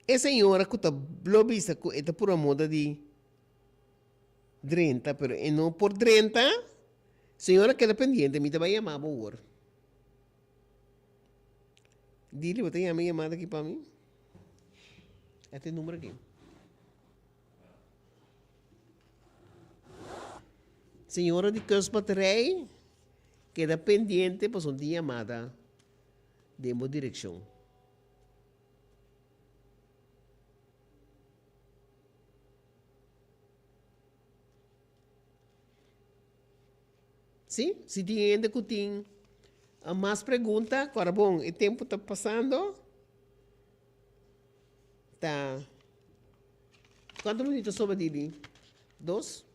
E señora ku ta lo bisa ku e ta pura moda di drenta pero e no por drenta, señora keda pendiente mi ta bai yama bo awor. Dili bo ta yama e yamada aki pa mi? Esta e numero aki. Señora di Kustbatterij keda pendiente pasobra tin yamada den bo direkshon. Sí, si tin hende ku tin mas pregunta, kòrda bon, e tempu ta pasando. Ta Cuanto minuto sobra Didi? Dos?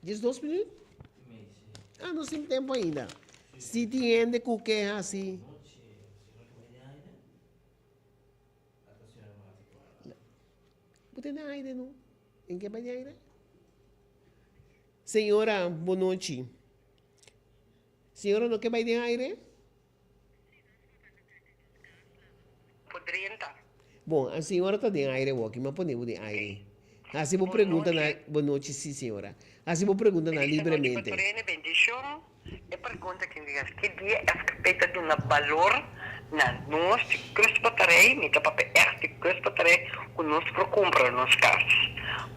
12 minuut? Ah, nos tin tempo ainda. Si tin hende ku ke hasi. Bo tene aire no? En ke bai di aire? Señora, bonochi. Señora no ke bai den aire? Por drenta. Bon, a señora ta den aire woki, mi a pone bo den aire. Hasi bo pregunta na, bo nochi si señora. Hasi bo pregunta na libremente. Feliz nochi pa tur hende, bendicion. E pregunta ki mi hasi, ki dia FKP ta duna balor na nos di kustbaterij, mi ta papia ègt di kustbaterij, ku nos por kumpra nos kas.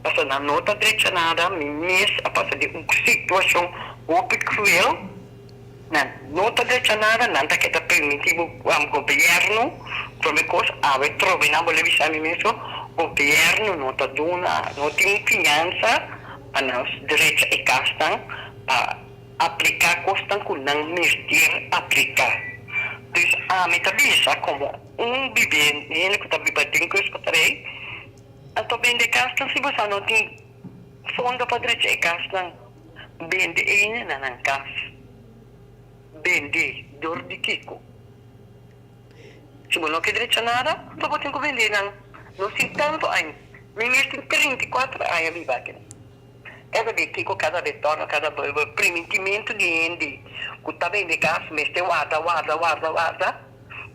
Pasobra nan no ta drecha nada, mi mes a pasa den un situashon hopi kruel. Nan no ta drecha nada, nan ta keda permiti bo gobierno, prome kos awe trobe nan bo le bisa mi mesun, gobierno no ta duna, no tin un fiansa pa nan drecha e kasnan pa aplika kosnan ku nan mester aplika. Dus ami ta bisa komo un bibe, hende ku ta biba den Kustbatterij, anto bende kasnan si bo sa no tin fondo pa drecha e kasnan. Bende eine na nan kas. Bende dor di kiko? Si bo no ke drecha nada, anto bo tin ku bende nan. Nos tin tantu aña. Mi mes tin 34 aña biba aki. Kada be kiko, kada be torno, kada be primintimentu di hende ku ta bende kas mester warda, warda, warda, warda.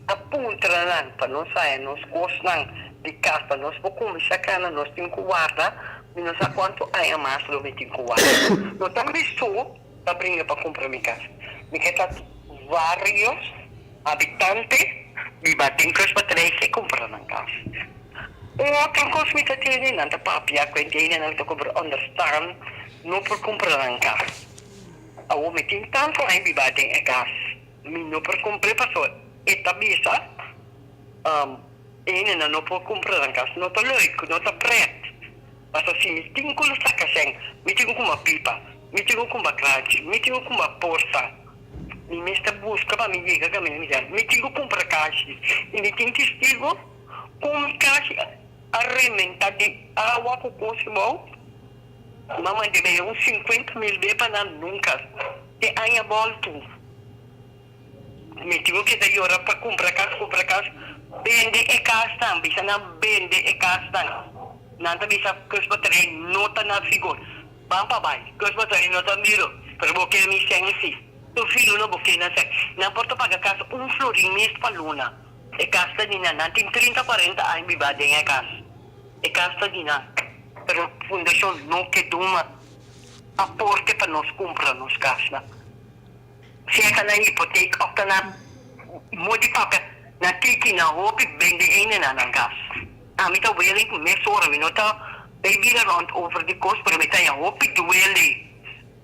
A puntra nan pa nos haya nos kosnan di kas pa nos por kuminsá kana nos tin ku warda mi no sa kuantu aña mas lo mi tin ku warda. No ta mi so ta bringa pa kumpra mi kas mi ke ta varios habitante biba den Kustbatterij ke kumpra nan kas. Un otro kos mi ta tene nan ta papia ku e hendenan ta kumpra onderstaan no por kumpra nan kas. Awor mi tin tantu aña biba den e kas. Mi no por cumpr'e paso e ta bisa e hendenan no por cumpra nan cas. No ta leuk, no ta pret. Paso si mi tin cu lo saca cen, mi tin cu cumpra pipa, mi tin cu cumpra kranchi, mi tin cu cumpra porta. Mi mester busca pa mi yega caminda mi ta. Mi tin cu cumpra kashi y mi tin testigo. Kon kasi a rementa di awa ku kos bou. Mama debe un 50 mil be pa nan nunka te aña boltu. Mi tin ku keda yora pa kumpra kas, kumpra kas. Bende e kasnan, bisa nan bende e kasnan. Nan ta bisa kustbatterij no ta na vigor. Ban pa bai, kustbatterij no ta miro, pero bo ke mi sèn si. Tur fin luna bo ke nan sèn. Nan por ta paga kas un florin mes pa luna. E kas ta di nan. Nan tin 30, 40 aña biba den e kas. E kas ta di nan. Pero fundashon no ke duna aporte pa nos kumpra nos kasnan. Sea ta na hipotek of ta na modi papia na tiki na hopi bende hende na nan kas. Ami ta willing mesora mi no ta bay bira rond over di kos pero mi ta haña hopi duele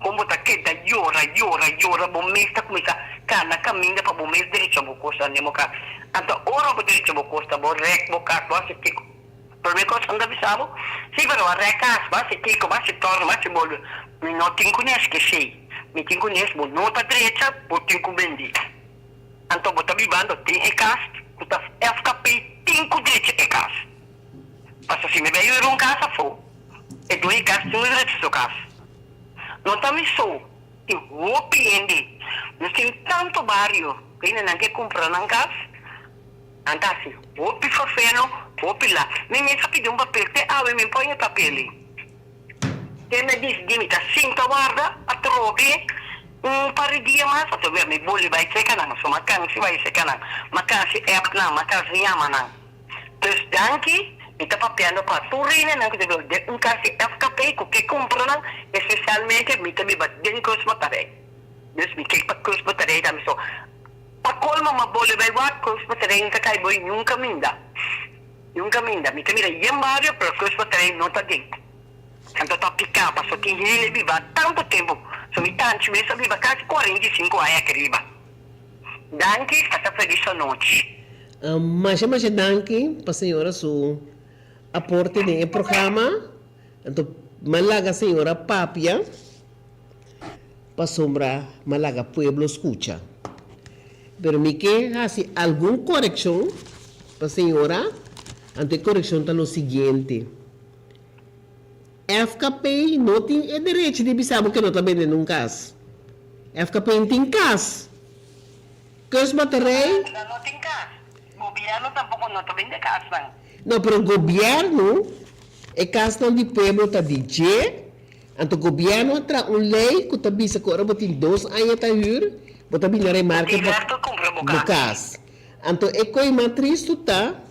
kon bo ta keda yora yora yora bo mes ta kuminsa kana kaminda pa bo mes derecha bo kos ande bo kas. Anto ora bo derecha bo kos ta bo rek bo kas bo hasi kiko. Prome kos anda bisa bo si pero a rek kas bo hasi kiko bo hasi torno bo hasi bolbe mi no tin kunes kesey. Mi tin ku nes bo no ta drecha, bo tin ku bendi. Anto bo ta bibando den e kas ku ta FKP tin ku drecha e kas. Paso si mi bai huur un kas afó, e dueño e kas tin ku drecha su kas. No ta mi so, tin hopi hende. Nos tin tantu bario ku hendenan ke kumpra nan kas, nan ta hasi hopi ferfeno, hopi la. Mi mes a pidi un papel, te awe mi pon e papel ei. Te me disidí mi ta sinta warda atrobe un par di dia mas atrobe mi boli bai seka nan so ma kansi bai seka nan ma kansi app nan ma kansi yama nan dus danki mi ta papiando pa tur reinanan ku ta biba den un kas di FKP ku ke kumpra nan espesialmente mi ta biba den Cruz Batarey dus mi ke pa Cruz Batarey tambe so pa kolmo ma boli bai wak Cruz Batarey no ta kai bo niun kaminda. Niun kaminda. Mi ta mira yen bario pero Cruz Batarey no ta den. Anto ta piká paso tin hende biba tantu tempu. So mi tanchi mes a biba kasi 45 aña aki riba. Danki hasta felis anochi. Masha masha danki pa señora su aporte den e programa. Anto m'a laga señora papia pasobra m'a laga pueblo scucha. Pero mi ke hasi algun korekshon pa señora, anto e korekshon ta lo siguiente. FKP no tin e derecho di bisa bo ke no ta bende nun kas. FKP no tin kas. Kustbatterij. Nan no tin kas. Gobierno tampoco no ta bende kasnan. No, pero gobierno, e kasnan di pueblo ta di dje. Anto gobierno a traha un ley cu ta bisa cu ora bo tin dos aña ta huur, bo ta bini remarke pa bo cas. Anto e coy mas tristo ta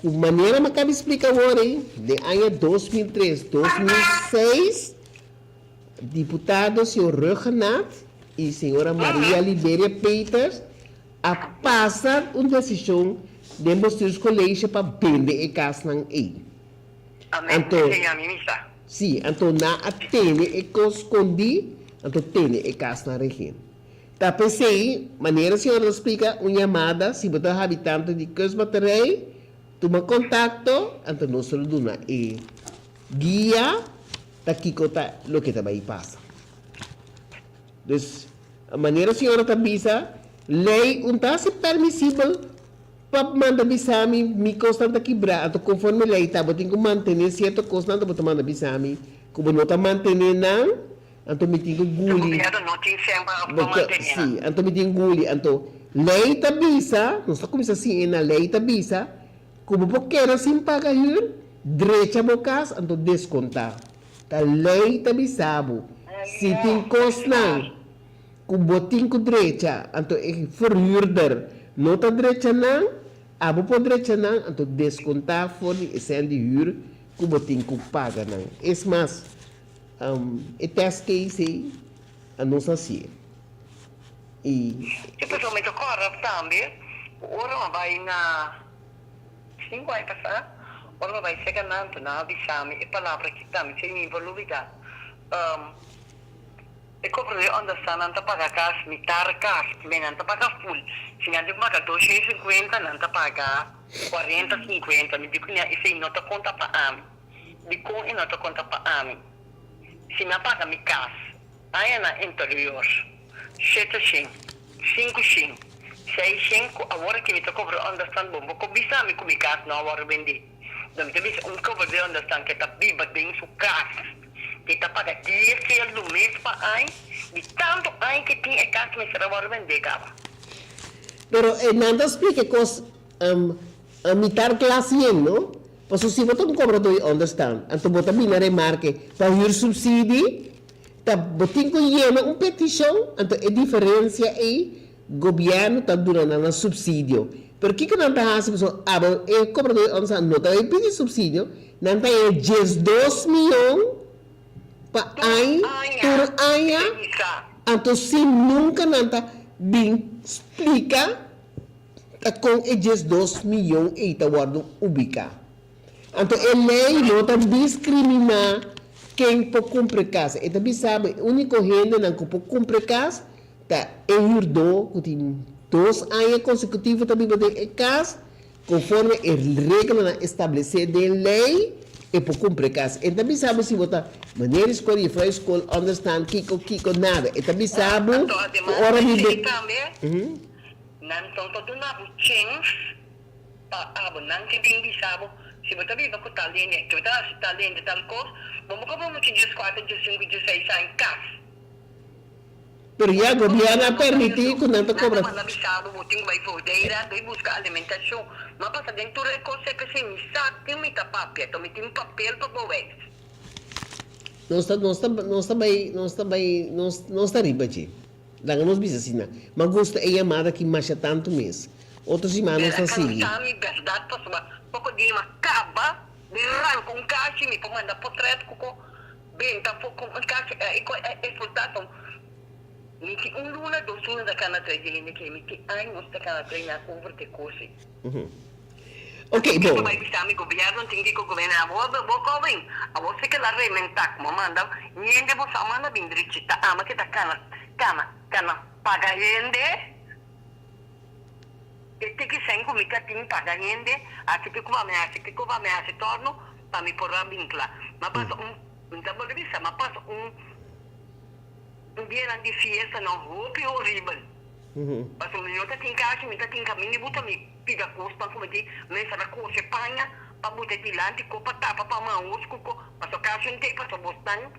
cu manera mi a caba di splica awor ey, den aña 2003, 2006, diputado señor Rhuggenaath y señora Maria Liberia Peters a pasa un decision den bestuurscollege pa bende e casnan ey. Anto, sí, anto nan a tene e kos skondí, anto tene e kas na regen. Ta p'esei, manera señor ta splika, un yamada, si bo ta habitante di Kustbatterij, tuma kontakto, anto nos lo duna e guia ta kiko ta loke ta bai pasa. Dus, manera señora ta bisa, lei un ta hasi permisibel Pa manda bisa mi, mi kosnan ta kibrá, anto konforme lei ta, bo tin ku mantené sierto kosnan, anto bo ta manda bisa mi ku bo no ta mantené nan, anto mi tin ku guli. Gobierno no tin semper pa mantené nan. Sí, anto mi tin guli. Anto lei ta bisa, nos ta kuminsá siña na lei ta bisa ku bo por keda sin paga hür, drecha bo kas, anto deskontá. Ta lei ta bisa bo, si tin kosnan. Ku bo tin ku drecha, anto e verhuurder no ta drecha nan, abo por drecha nan, anto deskontá for di e sèn di hür ku bo tin ku paga nan. Es mas, e test case ei a nos hasié. I. Si pasobra mi ta kòrda tambe ku ora mi a bai na sinku aña pasá, ora mi a bai seka nan, anto nan a bisa mi e palabra aki tambe, si mi por lubidá. E kobradó understand nan ta paga kas mitar kas me nan ta paga full si nan tin ku paga 250 nan ta paga 40 50 mi di ku nan esei no ta konta pa ami dikon e no ta konta pa ami si mi a paga mi kas añanan interior shete shen sinku shen. Seishen ku awor aki mi ta kobra onderstand bo bo ko bisa mi ku mi kas no a wòrdu bendí. Lo mi ta bisa un kobra di onderstand ke ta biba den su kas ke ta paga dies sueldo mes pa añ di tantu añ ke tin e kas mester a wòrdu bendé kaba. Pero e nan ta splika e kos mitar klas yen no. Pasobra si bo ta un kobradó di onderstand anto bo ta bini na remarke pa huursubsidie ta bo tin ku yena un petishon anto e diferensia ei Gobierno ta duna nan nan subsidio. Pero kiko nan ta hasi pasobra abo e cobrador di onderstand no ta bay pidi subsidio, nan ta haña 12 miyon pa añ, tur aña, anto sin nunca nan ta bin splica ta con e 12 miyon ey ta wordo ubica. Anto e ley no ta discrimina ken por cumpra e cas, e ta bisa bo e unico hendenan cu por cumpra e cas Ta e hürdó ku tin dos aña konsekutivo ta biba den e kas, konforme e reglanan establesé den lei, e por kumpra e kas. E ta bisa bo si bo ta meneer di skol, jefrou di skol, ònderstaan kiko, kiko, nada. E ta bisa bo Anto ku ademas ora di di esei be. tambe, nan no ta duna bo chens pa abo. Nan ke bin bisa bo, si bo ta biba ku tal hende, si bo ta hasi tal hende tal kos, bo no kobra mucha dieskuater, diesinku, diesseis aña kas. Pero ya gobierno a permiti cu nan ta cobra. Nan ta manda bisa bo, bo tin cu bay Vodeira, bay busca alimentacion. Ma pasa den tur e cos ei p'esei mi sa ken mi ta papia, to mi tin papel pa bewijs. Nos ta, nos ta, nos ta bay, nos ta bay, nos, nos ta riba dje. Laga nos bisa asina. Ma gusta e yamada aki masha tanto mes. Otro siman nos ta sigui. Pero a cansa mi berdad pasobra poco dia mi a caba di ranca un cashi, mi por manda potret cu co. Benta for ku un kas e ku e resultado mi tin un luna dos luna ta kana trae di hende ke mi tin años ta kana trae na over te kosi. Ok bo. Kiko bai bisa mi gobierno tin kiko goberna awor bo koben awor si ke la rementa kuma manda hende bo sa manda bin drechi ta ama ke ta kana kana kana paga hende e tiki sen ku mi ka tin paga hende hasi kiko pa mi hasi kiko pa mi hasi torno. Pa mi por a bin kla. M'a pasa un, mi ta bolbe bisa, m'a pasa un, un dianan di fiesta nan hopi horibel. Pasobra mi no ta tin kashi, mi ta tin kaminda di buta mi pida kosnan ku mi tin, mester a kose paña pa buta dilanti ko pa tapa pa mahos ku ko, pasobra kashi un tei pasobra bosnan.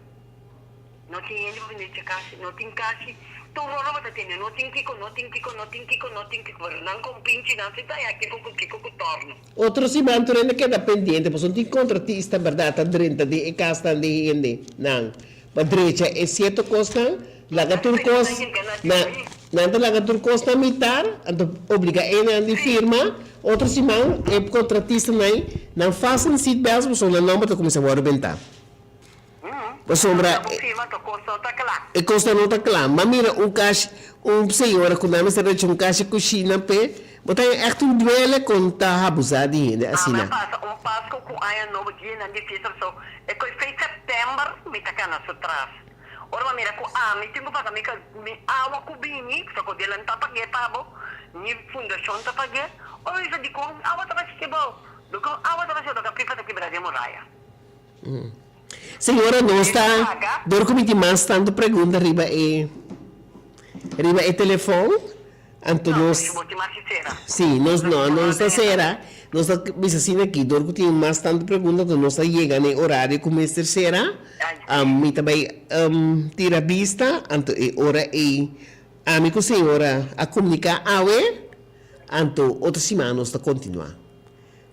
No tin hende pa bini cheka si no tin kashi. Tur ora bo ta tende no tin kiko, no tin kiko, no tin kiko, no tin kiko. Pero nan kon pinchi nan si ta ya kiko ku kiko ku torno. Otro siman tur hende keda pendiente pasobra no tin kontratista bèrdat ta drenta den e kasnan di hende nan pa drecha e sierto kosnan laga tur kos na nan ta laga tur kos na mitar anto obliga e nan di firma otro siman e kontratistanan nan fasten seat belts pasobra nan nòmber ta kuminsá wòrdu bentá. Pasobra e kosnan no ta kla. M'a mira un kashi, un señora ku nan mester recha un kashi kushina p'e, bo ta haña ègt un duele kon ta habusá di hende asina. Ami a pasa un Pasku ku aña nobo dianan di fiesta so e koe fei september mi ta kana su tras. Ora m'a mira ku ami tin ku paga mi mi awa ku bini, so ku delantá pag'é pa bo, ni fundashon ta pag'é. Ora mi bisa dikon awa ta bashiki bou? Dikon awa ta bashiki bou? Dikon pipa ta kibra den muraya. Señora nos ta dor cu mi tin mas tanto pregunta riba e riba e telefon anto nos si nos no nos ta cera nos ta bisa asina aki dor cu tin mas tanto pregunta anto nos ta yega na e horario cu mester cera mi ta bay tira bista anto e ora ey ami cu señora a comunica awe anto otro siman nos ta continua.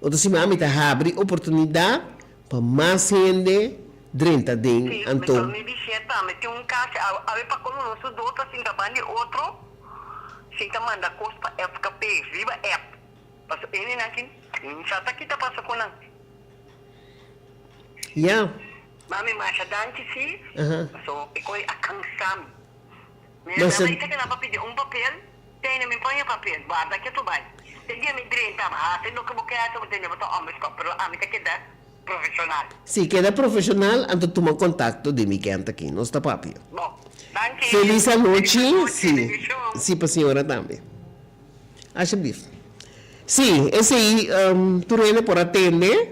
Otro siman mi ta habri oportunidat pa mas hende drenta den Sí, mi anto. ta mi bishia tambe tin un kashi awe pa komo nos tur dos ta sinta ban di otro sin ta manda kos pa FKP riba app paso hendenan ki sa ta kita pasa ku nan. Ya. Mami masha danki sí paso e koe a kansa mi. Mi a Masha. dama isa keda pa pidi un papel. Tene mi poña papel, guarda ke tu bai. Te dia mi drenta, hasi loke bo ke hasi, bo tende bo ta omberskop, pero ami ta keda profesional. Si, keda profesional, anto tuma kontakto di mi kent aki. Nos ta papia. Bo, danki. Felis anochi. Felis anochi, Si, bendishon. si pa señora tambe. Alsjeblieft. Si, esei tur hende por a tende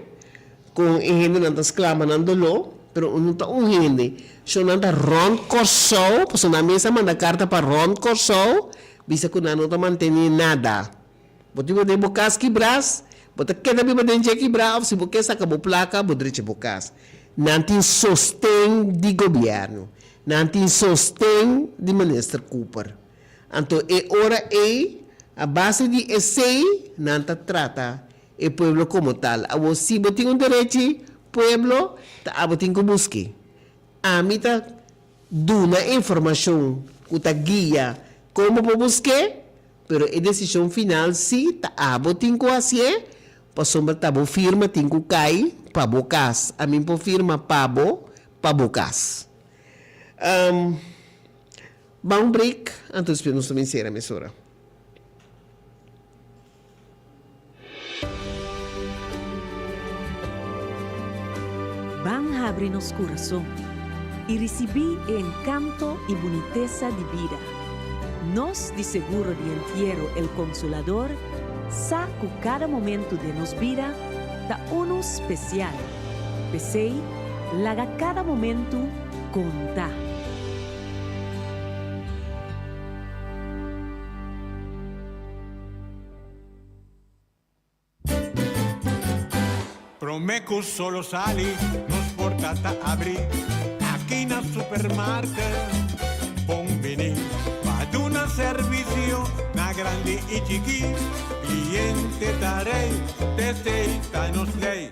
kon e hendenan ta sklama nan doló, pero no ta un hende. Sho nan ta rònt Kòrsou, pasobra nan mes a manda karta pa rònt Kòrsou. bisa ku nan no ta mantené nada. Bo tin bo den bo kas kibras, bo ta keda biba den dje kibrá òf si bo ke saka bo plaka bo drecha bo kas. Nan tin sosten di gobièrnu, nan tin sosten di Minister Cooper. Anto e ora ei, a base di esei nan ta trata e pueblo komo tal. Awor si bo tin un derechi, pueblo, ta abo tin ku busk'é. Ami ta duna informashon ku ta guia kon bo por busk'é, pero e desishon final si ta abo tin ku hasié, pasobra ta bo firma tin ku kai pa bo kas. Ami por firma pa bo, pa bo kas. Ban un break, anto despues nos ta bin sera mesora. Ban habri nos kurason i risibí e enkanto i bunitesa di bida. Nos di Seguro di Entiero El Consolador sa ku kada momentu den nos bida ta unu spesial. P'esei, laga kada momentu konta. Prome cu solo sali, nos porta ta abri aki na supermarket. Bon bini pa duna servicio na grandi y chiki. Cliente ta rey, t'esey ta nos ley.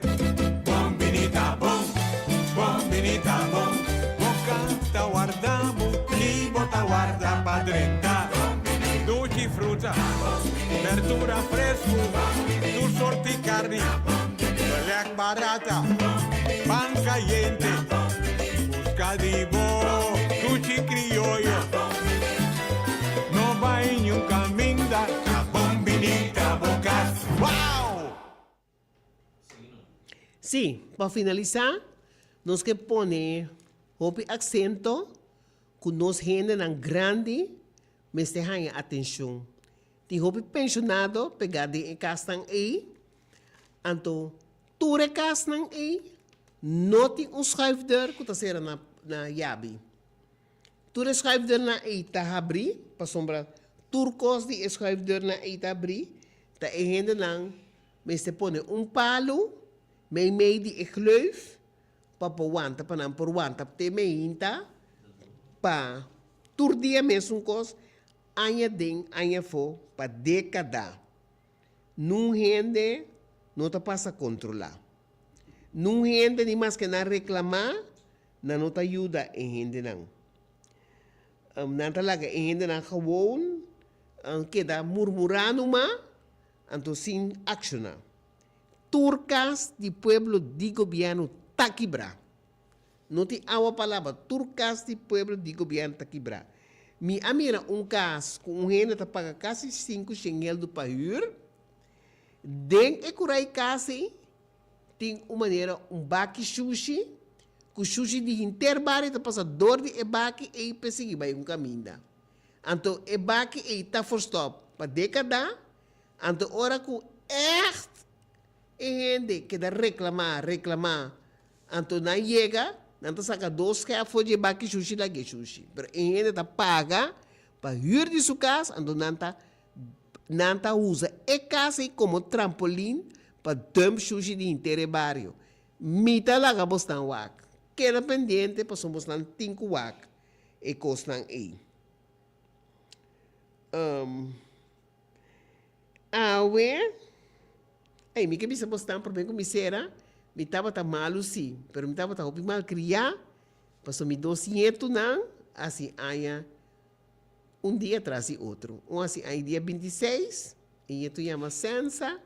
Bon bini ta bon, bon bini ta bon. Bo canta warda bo, ni bo ta warda pa drenta. Duchi fruta, berdura fresku, tur sorti karni, belek barata, pan kayente, buska di bo duchi krioyo. No bai niun kaminda, ta bon bini ta bo kas. Wow! Sí, pa finalisá, nos ke pone hopi aksento ku nos hendenan grandi mester haña atenshon. Tin hopi penshonado pegá den e kasnan ei, anto tur e kasnan ei no tin un schuifdeur ku ta sera na na yabi. Tur e schuifdeurnan ei ta habrí, pasobra tur kos di e schuifdeurnan ei ta habrí, ta e hendenan mester pone un palu meimei di e gleuf pa por wanta, pa nan por wanta te meinta pa tur dia mesun kos, aña den aña afó pa dékada. Nun hende no ta pasa kontrolá. Nun hende ni maske nan reklamá, nan no ta yuda e hendenan. Nan ta laga e hendenan gewoon keda murmurá numa, anto sin akshoná. Tur kas di pueblo di gobièrnu ta kibrá. No tin awa pa laba, tur kas di pueblo di gobièrnu ta kibrá. Mi a mira un kas ku un hende ta paga kasi 500 heldu pa hür. Den e kurai kas ei tin un manera un baki shushi, ku shushi di henter bario ta pasa dor di e baki ei p'e sigui bai un kaminda. Anto e baki ei ta forstòp pa dékada, anto ora ku ègt e hende keda reklamá, reklamá, anto nan yega, nan ta saka dos skèp for di e baki shushi lag'é shushi. Pero e hende ta paga pa hür di su kas, anto nan ta nan ta usa e kas ei komo trampolin pa dump shushi di henter e bario. Mi ta laga bosnan wak. Keda pendiente pasobra bosnan tin ku wak e kosnan ei. Awe, ey, mi ke bisa bosnan prome ku mi sera, mi tabata malu si, pero mi tabata hopi malkriá, pasobra mi dos ñetunan hasi aña un dia tras di otro. Un hasi aña dia 26, e ñetu yama Sensa,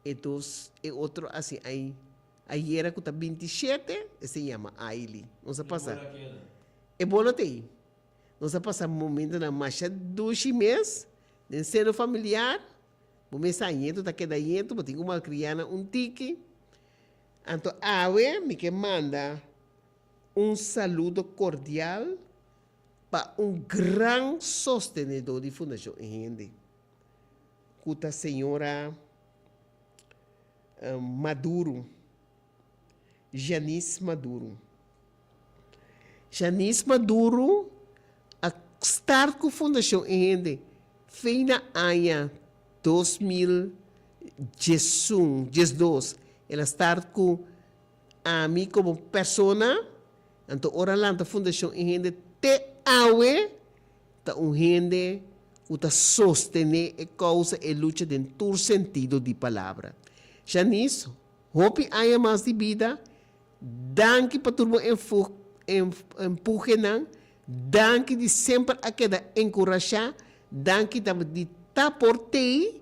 e dos, e otro hasi aña ayera ku ta 27, esei yama Aili. Nos a pasa, e bolo ta ei. Nos a pasa momentonan masha dushi mes den seno familiar. Bo mes sa ñetu ta keda ñetu, bo tin ku malkriá nan un tiki. Anto awe mi ke manda un saludo kordial pa un gran sostenedó di Fundashon E Hende, ku ta señora Maduro. Janice Maduro. Janice Maduro a start ku Fundashon E Hende. Fin na aña 2011, 12, el a start ku ami komo persona, anto ora lanta Fundashon e hende te awe ta un hende ku ta sostené e kousa, e lucha den tur sentido di palabra. Shanice, hopi aña mas di bida, danki pa tur bo empuhenan, danki di semper a keda enkurashá, danki di ta por tei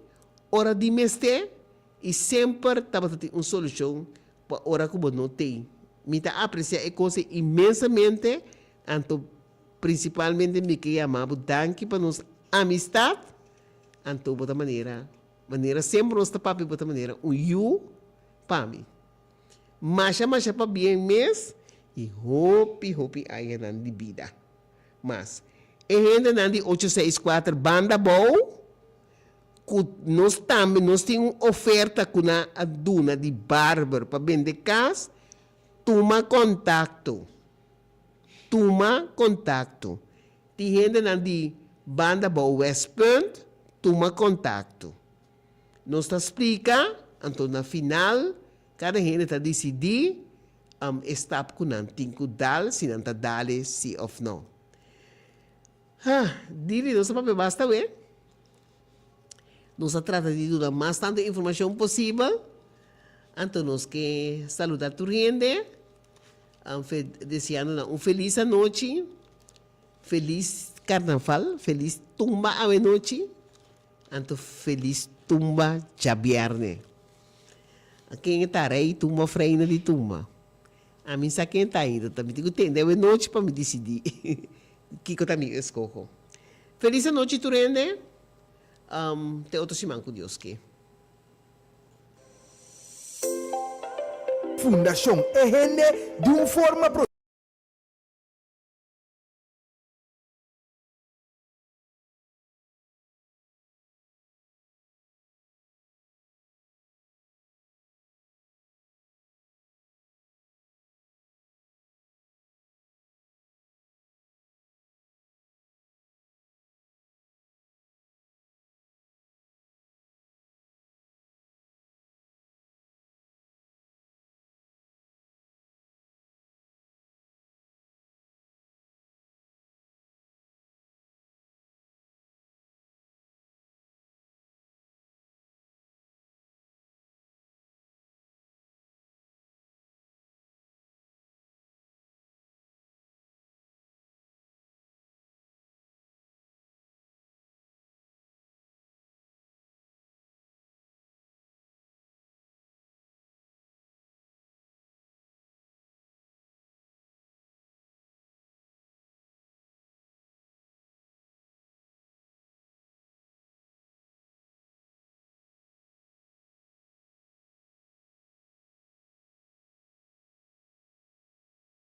ora di mester i semper tabata tin un solushon pa ora ku bo no tei. Mi ta apresiá e kos ei inmensamente, anto Prinsipalmente mi ke yama bo danki pa nos amistat, anto bo ta manera, manera semper nos ta papia bo ta manera un yu pa mi. Masha masha pabien mes i hopi hopi añanan di bida mas. E hendenan di 864 banda abou ku nos tambe nos tin un oferta ku nan a duna di barber pa bende kas, tuma kontakto. Tuma kontakto. Tin hendenan di banda bou Westpunt, tuma kontakto. Nos ta splika, anto na final kada hende ta disidí e stap ku nan tin ku dal, si nan ta dal-e si òf no. Ha, dili nos a papia basta awe. Nos a trata di duna mas tantu informashon posibel. Anto nos ke saluda tur hende. Deseando nan un felis anochi, felis karnaval, felis tumba awenochi, anto felis tumba djabièrnè. Ken ta rei tumba òf reina di tumba? Ami sa ken ta ainda, ta mi tin ku tende awenochi pa mi disidí kiko ta mi eskoho. Felis anochi tur hende, te otro siman ku Dios ke. Fundashon E Hende di un forma.